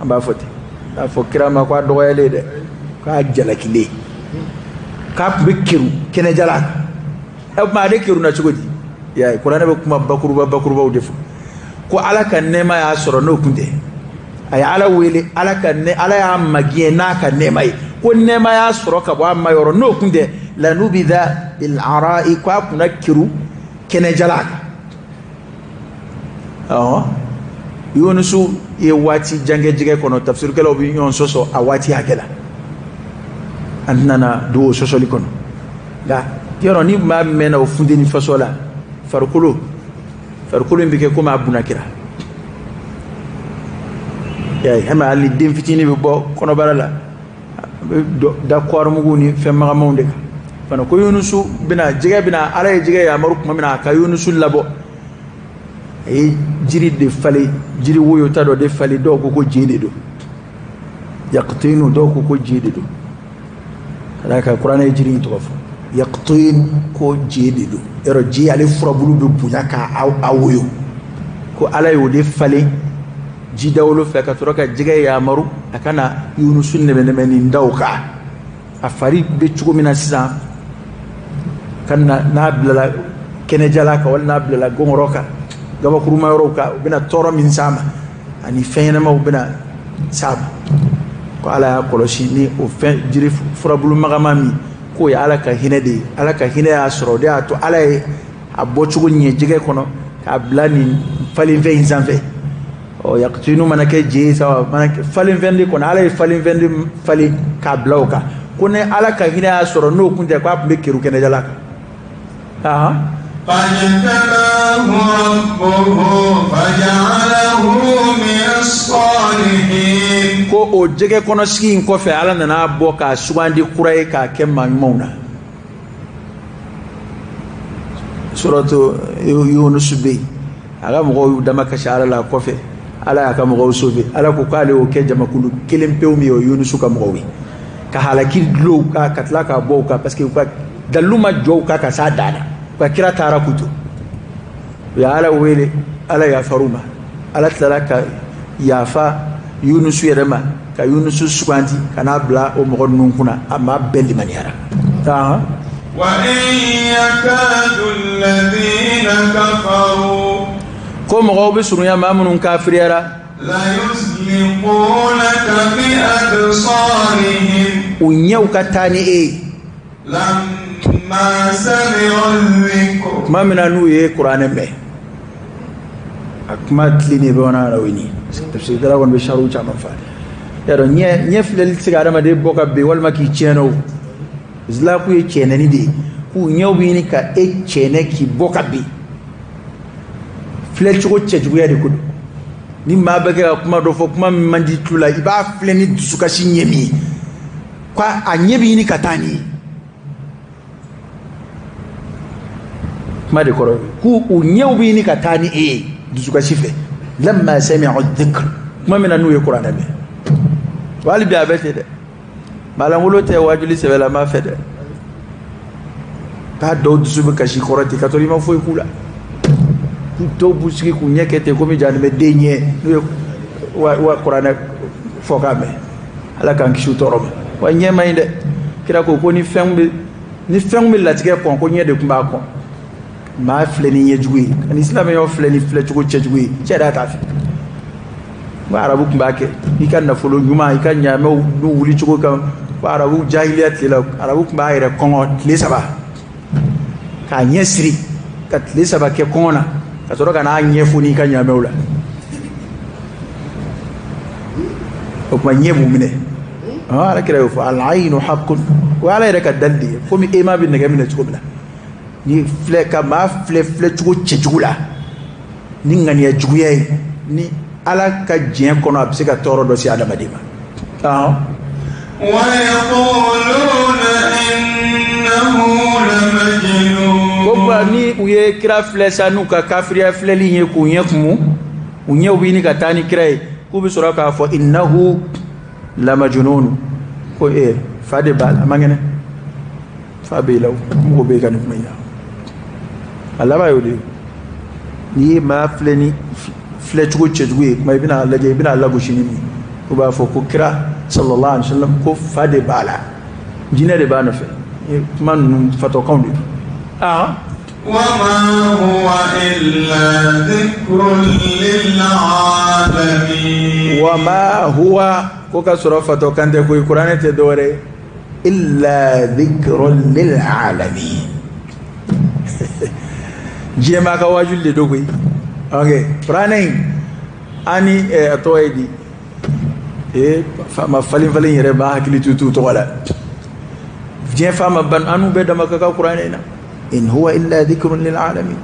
An b'a fɔ ten, n'a fɔ kira ma ko a dɔgɔyalen dɛ, k'a jalakilen, k'a tun bɛ keru kɛnɛjala kan. Ɛ, tuma ale keru na cogo di? Y'a ye, kuranɛ bɛ kuma bakuruba bakurubaw de fɔ ko Ala ka nɛɛma y'a sɔrɔ, n'o kun tɛ. A ye Ala wele, Ala ka nɛ, Ala y'a magiyɛ n'a ka nɛɛma ye, ko nɛɛma y'a sɔrɔ ka bɔ a ma yɔrɔ, n'o kun tɛ, lanubida bil ara'i, k'a kunna keru kɛnɛjala kan. Ɔhɔn, Yunusu ye waati jan kɛ jɛgɛ kɔnɔ. Tafsirikɛlaw bɛ ɲɔgɔn sɔsɔ a waati hakɛ la, an tɛna na don o sɔsɔli kɔnɔ. Nka yɔrɔ ni maa mɛnna o funteni fasɔ la, farikolo in bɛ kɛ komi a bunakira. Y'a ye, hali hali den fitinin bɛ bɔ kɔnɔbara la, a bɛ da kɔɔrimugu ni fɛn magamanw de kan fana. Ko Yunusu bɛna jɛgɛ bɛna, Ala ye jɛgɛ yamaru tuma min na a ka Yunusu labɔ, a ye jiri de falen, jiri woyota dɔ de falen. Dɔw ko ko je de don, yaqtinu, dɔw ko ko je de don. Ka d'a kan kuranɛ ye jiri in tɔgɔ fɔ, yaqtin, ko je de don. Yɔrɔ je ale furabulu bɛ bonya k'a woyo, ko Ala y'o de falen ji dawolo fɛ ka sɔrɔ ka jɛgɛ yamaru a ka na Yunusu nɛmɛ nɛmɛ nin da o kan. A fari bɛ cogo min na sisan, ka na n'a bilala kɛnɛjala kan walima n'a bilala gɔngɔrɔ kan, gabakuruma yɔrɔw kan, u bɛna tɔɔrɔ min s'a ma ani fɛn ɲɛnamaw bɛna s'a ma, ko Ala y'a kɔlɔsi ni o fɛn jiri furabulu magama min k'o ye Ala ka hinɛ de ye. Ala ka hinɛ y'a sɔrɔ, o de y'a to Ala ye a bɔcogo ɲɛ jɛgɛ kɔnɔ k'a bila nin falenfɛn in sanfɛ. Ɔ, yaqtinu mana kɛ je ye sa, mana kɛ falenfɛn de kɔnɔ, Ala ye falenfɛn de falen k'a bila o kan, ko ni Ala ka hinɛ y'a sɔrɔ, n'o kun tɛ, k'a tun bɛ keru kɛnɛjala kan. فاجتباه ربه فجعله من الصالحين. Ko o jɛgɛ kɔnɔ sigi in kɔfɛ, Ala nana bɔ k'a sugandi kura ye k'a kɛ maa ɲumanw na. Suratu Yunus bɛ yen, a ka mɔgɔw y'u dama kasi Ala la. Kɔfɛ Ala y'a ka mɔgɔw sauver. Ala ko k'ale y'o kɛ jamakulu kelen pewu min ye, o ye Yunusu ka mɔgɔw ye, ka halaki dulon u kan, ka tila k'a bɔ u kan, parce que u ka dalilu ma jɔ u kan ka s'a dan na. U ka kira taara k'u to, u ye Ala wele, Ala yafar'u ma. Ala tilala ka yafa Yunusu yɛrɛ ma, ka Yunusu sugandi ka n'a bila o mɔgɔ ninnu kunna, a maa bɛɛ limaniyara. Wa in yakadu alladhina kafaru, ko mɔgɔw bɛ surunya maa minnu kafiriyara, la yuzliqunaka bi absarihim, u ɲɛw ka taa ni e ye, lamma sami'u dhikr, tuma min na n'u ye kuranɛ mɛn. A kuma tilennen bamanankan na o ye nin ye. Tafsirikɛla kɔni bɛ sariw caman fa. Y'a dɔn ɲɛ filɛli tɛ se ka adamaden bɔ ka bin walima k'i tiɲɛ o. Zilaku ye cɛnɛni de ye, k'u ɲɛw bɛ ɲini ka e cɛnɛ k'i bɔ ka bin. Filɛcogo cɛjuguya de ko don. Ni maa bɛ kɛ ka kuma dɔ fɔ, kuma min man di tulo la, i b'a filɛ ni dusukasi ɲɛ min ye, k'a a ɲɛ bɛ ɲini ka taa ni ye. Kuma de kɔrɔ ye k'u u ɲɛw bɛ ɲini ka taa ni e ye dusukasi fɛ. Lamma sami'u dhikr, kuma min na n'u ye kuranɛ mɛn. Wa hali bi a bɛ ten dɛ. Maalankolon tɛ wajuli sɛbɛlama fɛ dɛ. K'a dɔw dusu bɛ kasi kɔrɔ ten ka sɔrɔ i ma foyi k'u la. K'u dɔw b'u sigi k'u ɲɛ kɛ ten komi jahanamɛden ɲɛ n'u ye wa kuranɛ fɔ k'a mɛn. Ala k'an kisi u tɔɔrɔ ma. Wa ɲɛ man ɲi dɛ. Kira ko ko ni fɛn bɛ latigɛ kɔn, ko ɲɛ de tun b'a kɔn. Maa filɛ ni ɲɛjugu ye, ani silamɛyaw filɛ ni filɛcogo cɛjugu ye, cɛ yɛrɛ t'a fɛ. N ko arabu tun b'a kɛ, i ka nafolo ɲuman, i ka ɲaamɛw n'u wuli cogo kan. Ko arabu jahiliya tile la, arabu tun b'a yɛrɛ kɔngɔ tile 3, k'a ɲɛ siri ka tile 3 kɛ kɔngɔ na, ka sɔrɔ ka n'a ɲɛ foni i ka ɲaamɛw la. O tuma ɲɛ b'u minɛ. Ala kira y'o fɔ, al-aynu haqqun. O ye Ala yɛrɛ ka dali de ye, komi e ma bɛ nɛgɛ minɛ cogo min na. Ni filɛ ka maa filɛ filɛcogo cɛjugu la, ni ŋaniya juguya ye, ni Ala ka diɲɛ kɔnɔ, a bɛ se ka tɔɔrɔ dɔ se adamaden ma. Wa yaquluna innahu lamajnun. Ko ba ni u ye kira filɛ sa, n'u ka kafiriya filɛli ye k'u ɲɛ kumu, u ɲɛw bɛ ɲini ka taa ni kira ye, k'u bɛ sɔrɔ k'a fɔ innahu lamajnun, ko fa de b'a la, a man kɛnɛ, fa b'e la, mɔgɔ b'e ka nin kuma in na. A laban y'o de ye. N'i ye maa filɛ ni filɛcogo cɛjugu ye, kuma i bɛna lajɛ, i bɛna lagosi ni min ye, u b'a fɔ ko kira sallallahu alaihi wa sallam ko fa de b'a la, jinɛ de b'a nɔfɛ. Kuma ninnu fatɔkanw de don. Wa ma huwa illa dhikrun lil alamin. Wa ma huwa, ko ka sɔrɔ fatɔkan tɛ koyi, kuranɛ tɛ dɔwɛrɛ ye, illa dhikrun lil alamin. Diɲɛ maa ka wajuli de don koyi. Ok, kuranɛ in ani a tɔgɔ ye di, faama falen falen yɛrɛ b'a hakili to t'u tɔgɔ la. Diɲɛ faama ban, an n'u bɛɛ dama ka kan kuranɛ in na. In huwa illa dhikrun lil alamin.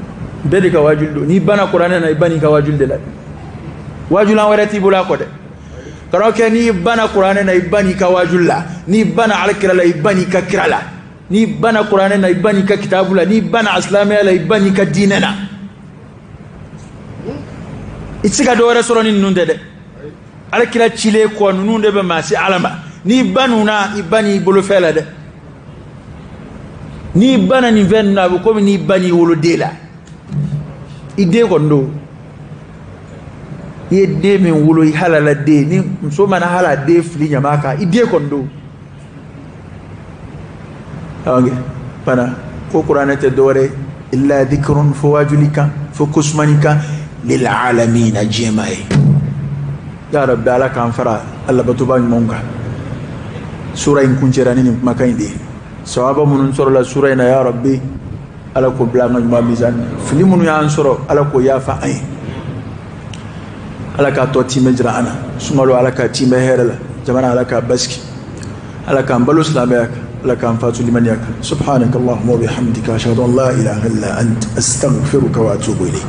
Bɛɛ de ka wajuli don. N'i banna kuranɛ na, i banna i ka wajuli de la. Wajulan wɛrɛ t'i bolo a kɔ dɛ. Karamɔgɔkɛ, n'i banna kuranɛ na, i banna i ka wajuli la. N'i banna alakira la, i banna i ka kira la. N'i banna kuranɛ na, i banna i ka kitabu la. N'i banna asilamɛya la, i banna i ka diinɛ na. I tɛ se ka dɔ wɛrɛ sɔrɔ ni ninnu tɛ dɛ. Alakira cilen kɔ, ninnu de bɛ maa se Ala ma. N'i bann'u na, i bann'i bolofɛn la dɛ. N'i banna nin fɛn ninnu na, a bɛ komi n'i bann'i woloden la. I den kɔni don. I ye den min wolo, i halala den, ni muso mana hala den fili ɲama kan, i den kɔni don. Ok, fana ko kuranɛ tɛ dɔwɛrɛ ye, illa dhikrun, fo wajuli kan, fo kosumani kan, lil alamina, diɲɛ maa ye. Ya Rabbi, Ala k'an fara Alabatoba ɲumanw kan. Sura in kuncɛra ni nin kumakan in de ye. Sawaba minnu sɔrɔla sura in na, ya Rabbi, Ala k'o bila an ka ɲuman mizan na. Fili minnu y'an sɔrɔ, Ala k'o yafa an ye. Ala k'a tɔ timɛ jira an na. Sunkalo, Ala k'a timɛ hɛrɛ la. Jamana, Ala k'a basigi. Ala k'an balo silamɛya kan. Ala k'an fatu limaniya kan. Subhanaka Allahumma wa bihamdika, ashhadu an la ilaha illa ant, astaghfiruka wa atubu ilayk.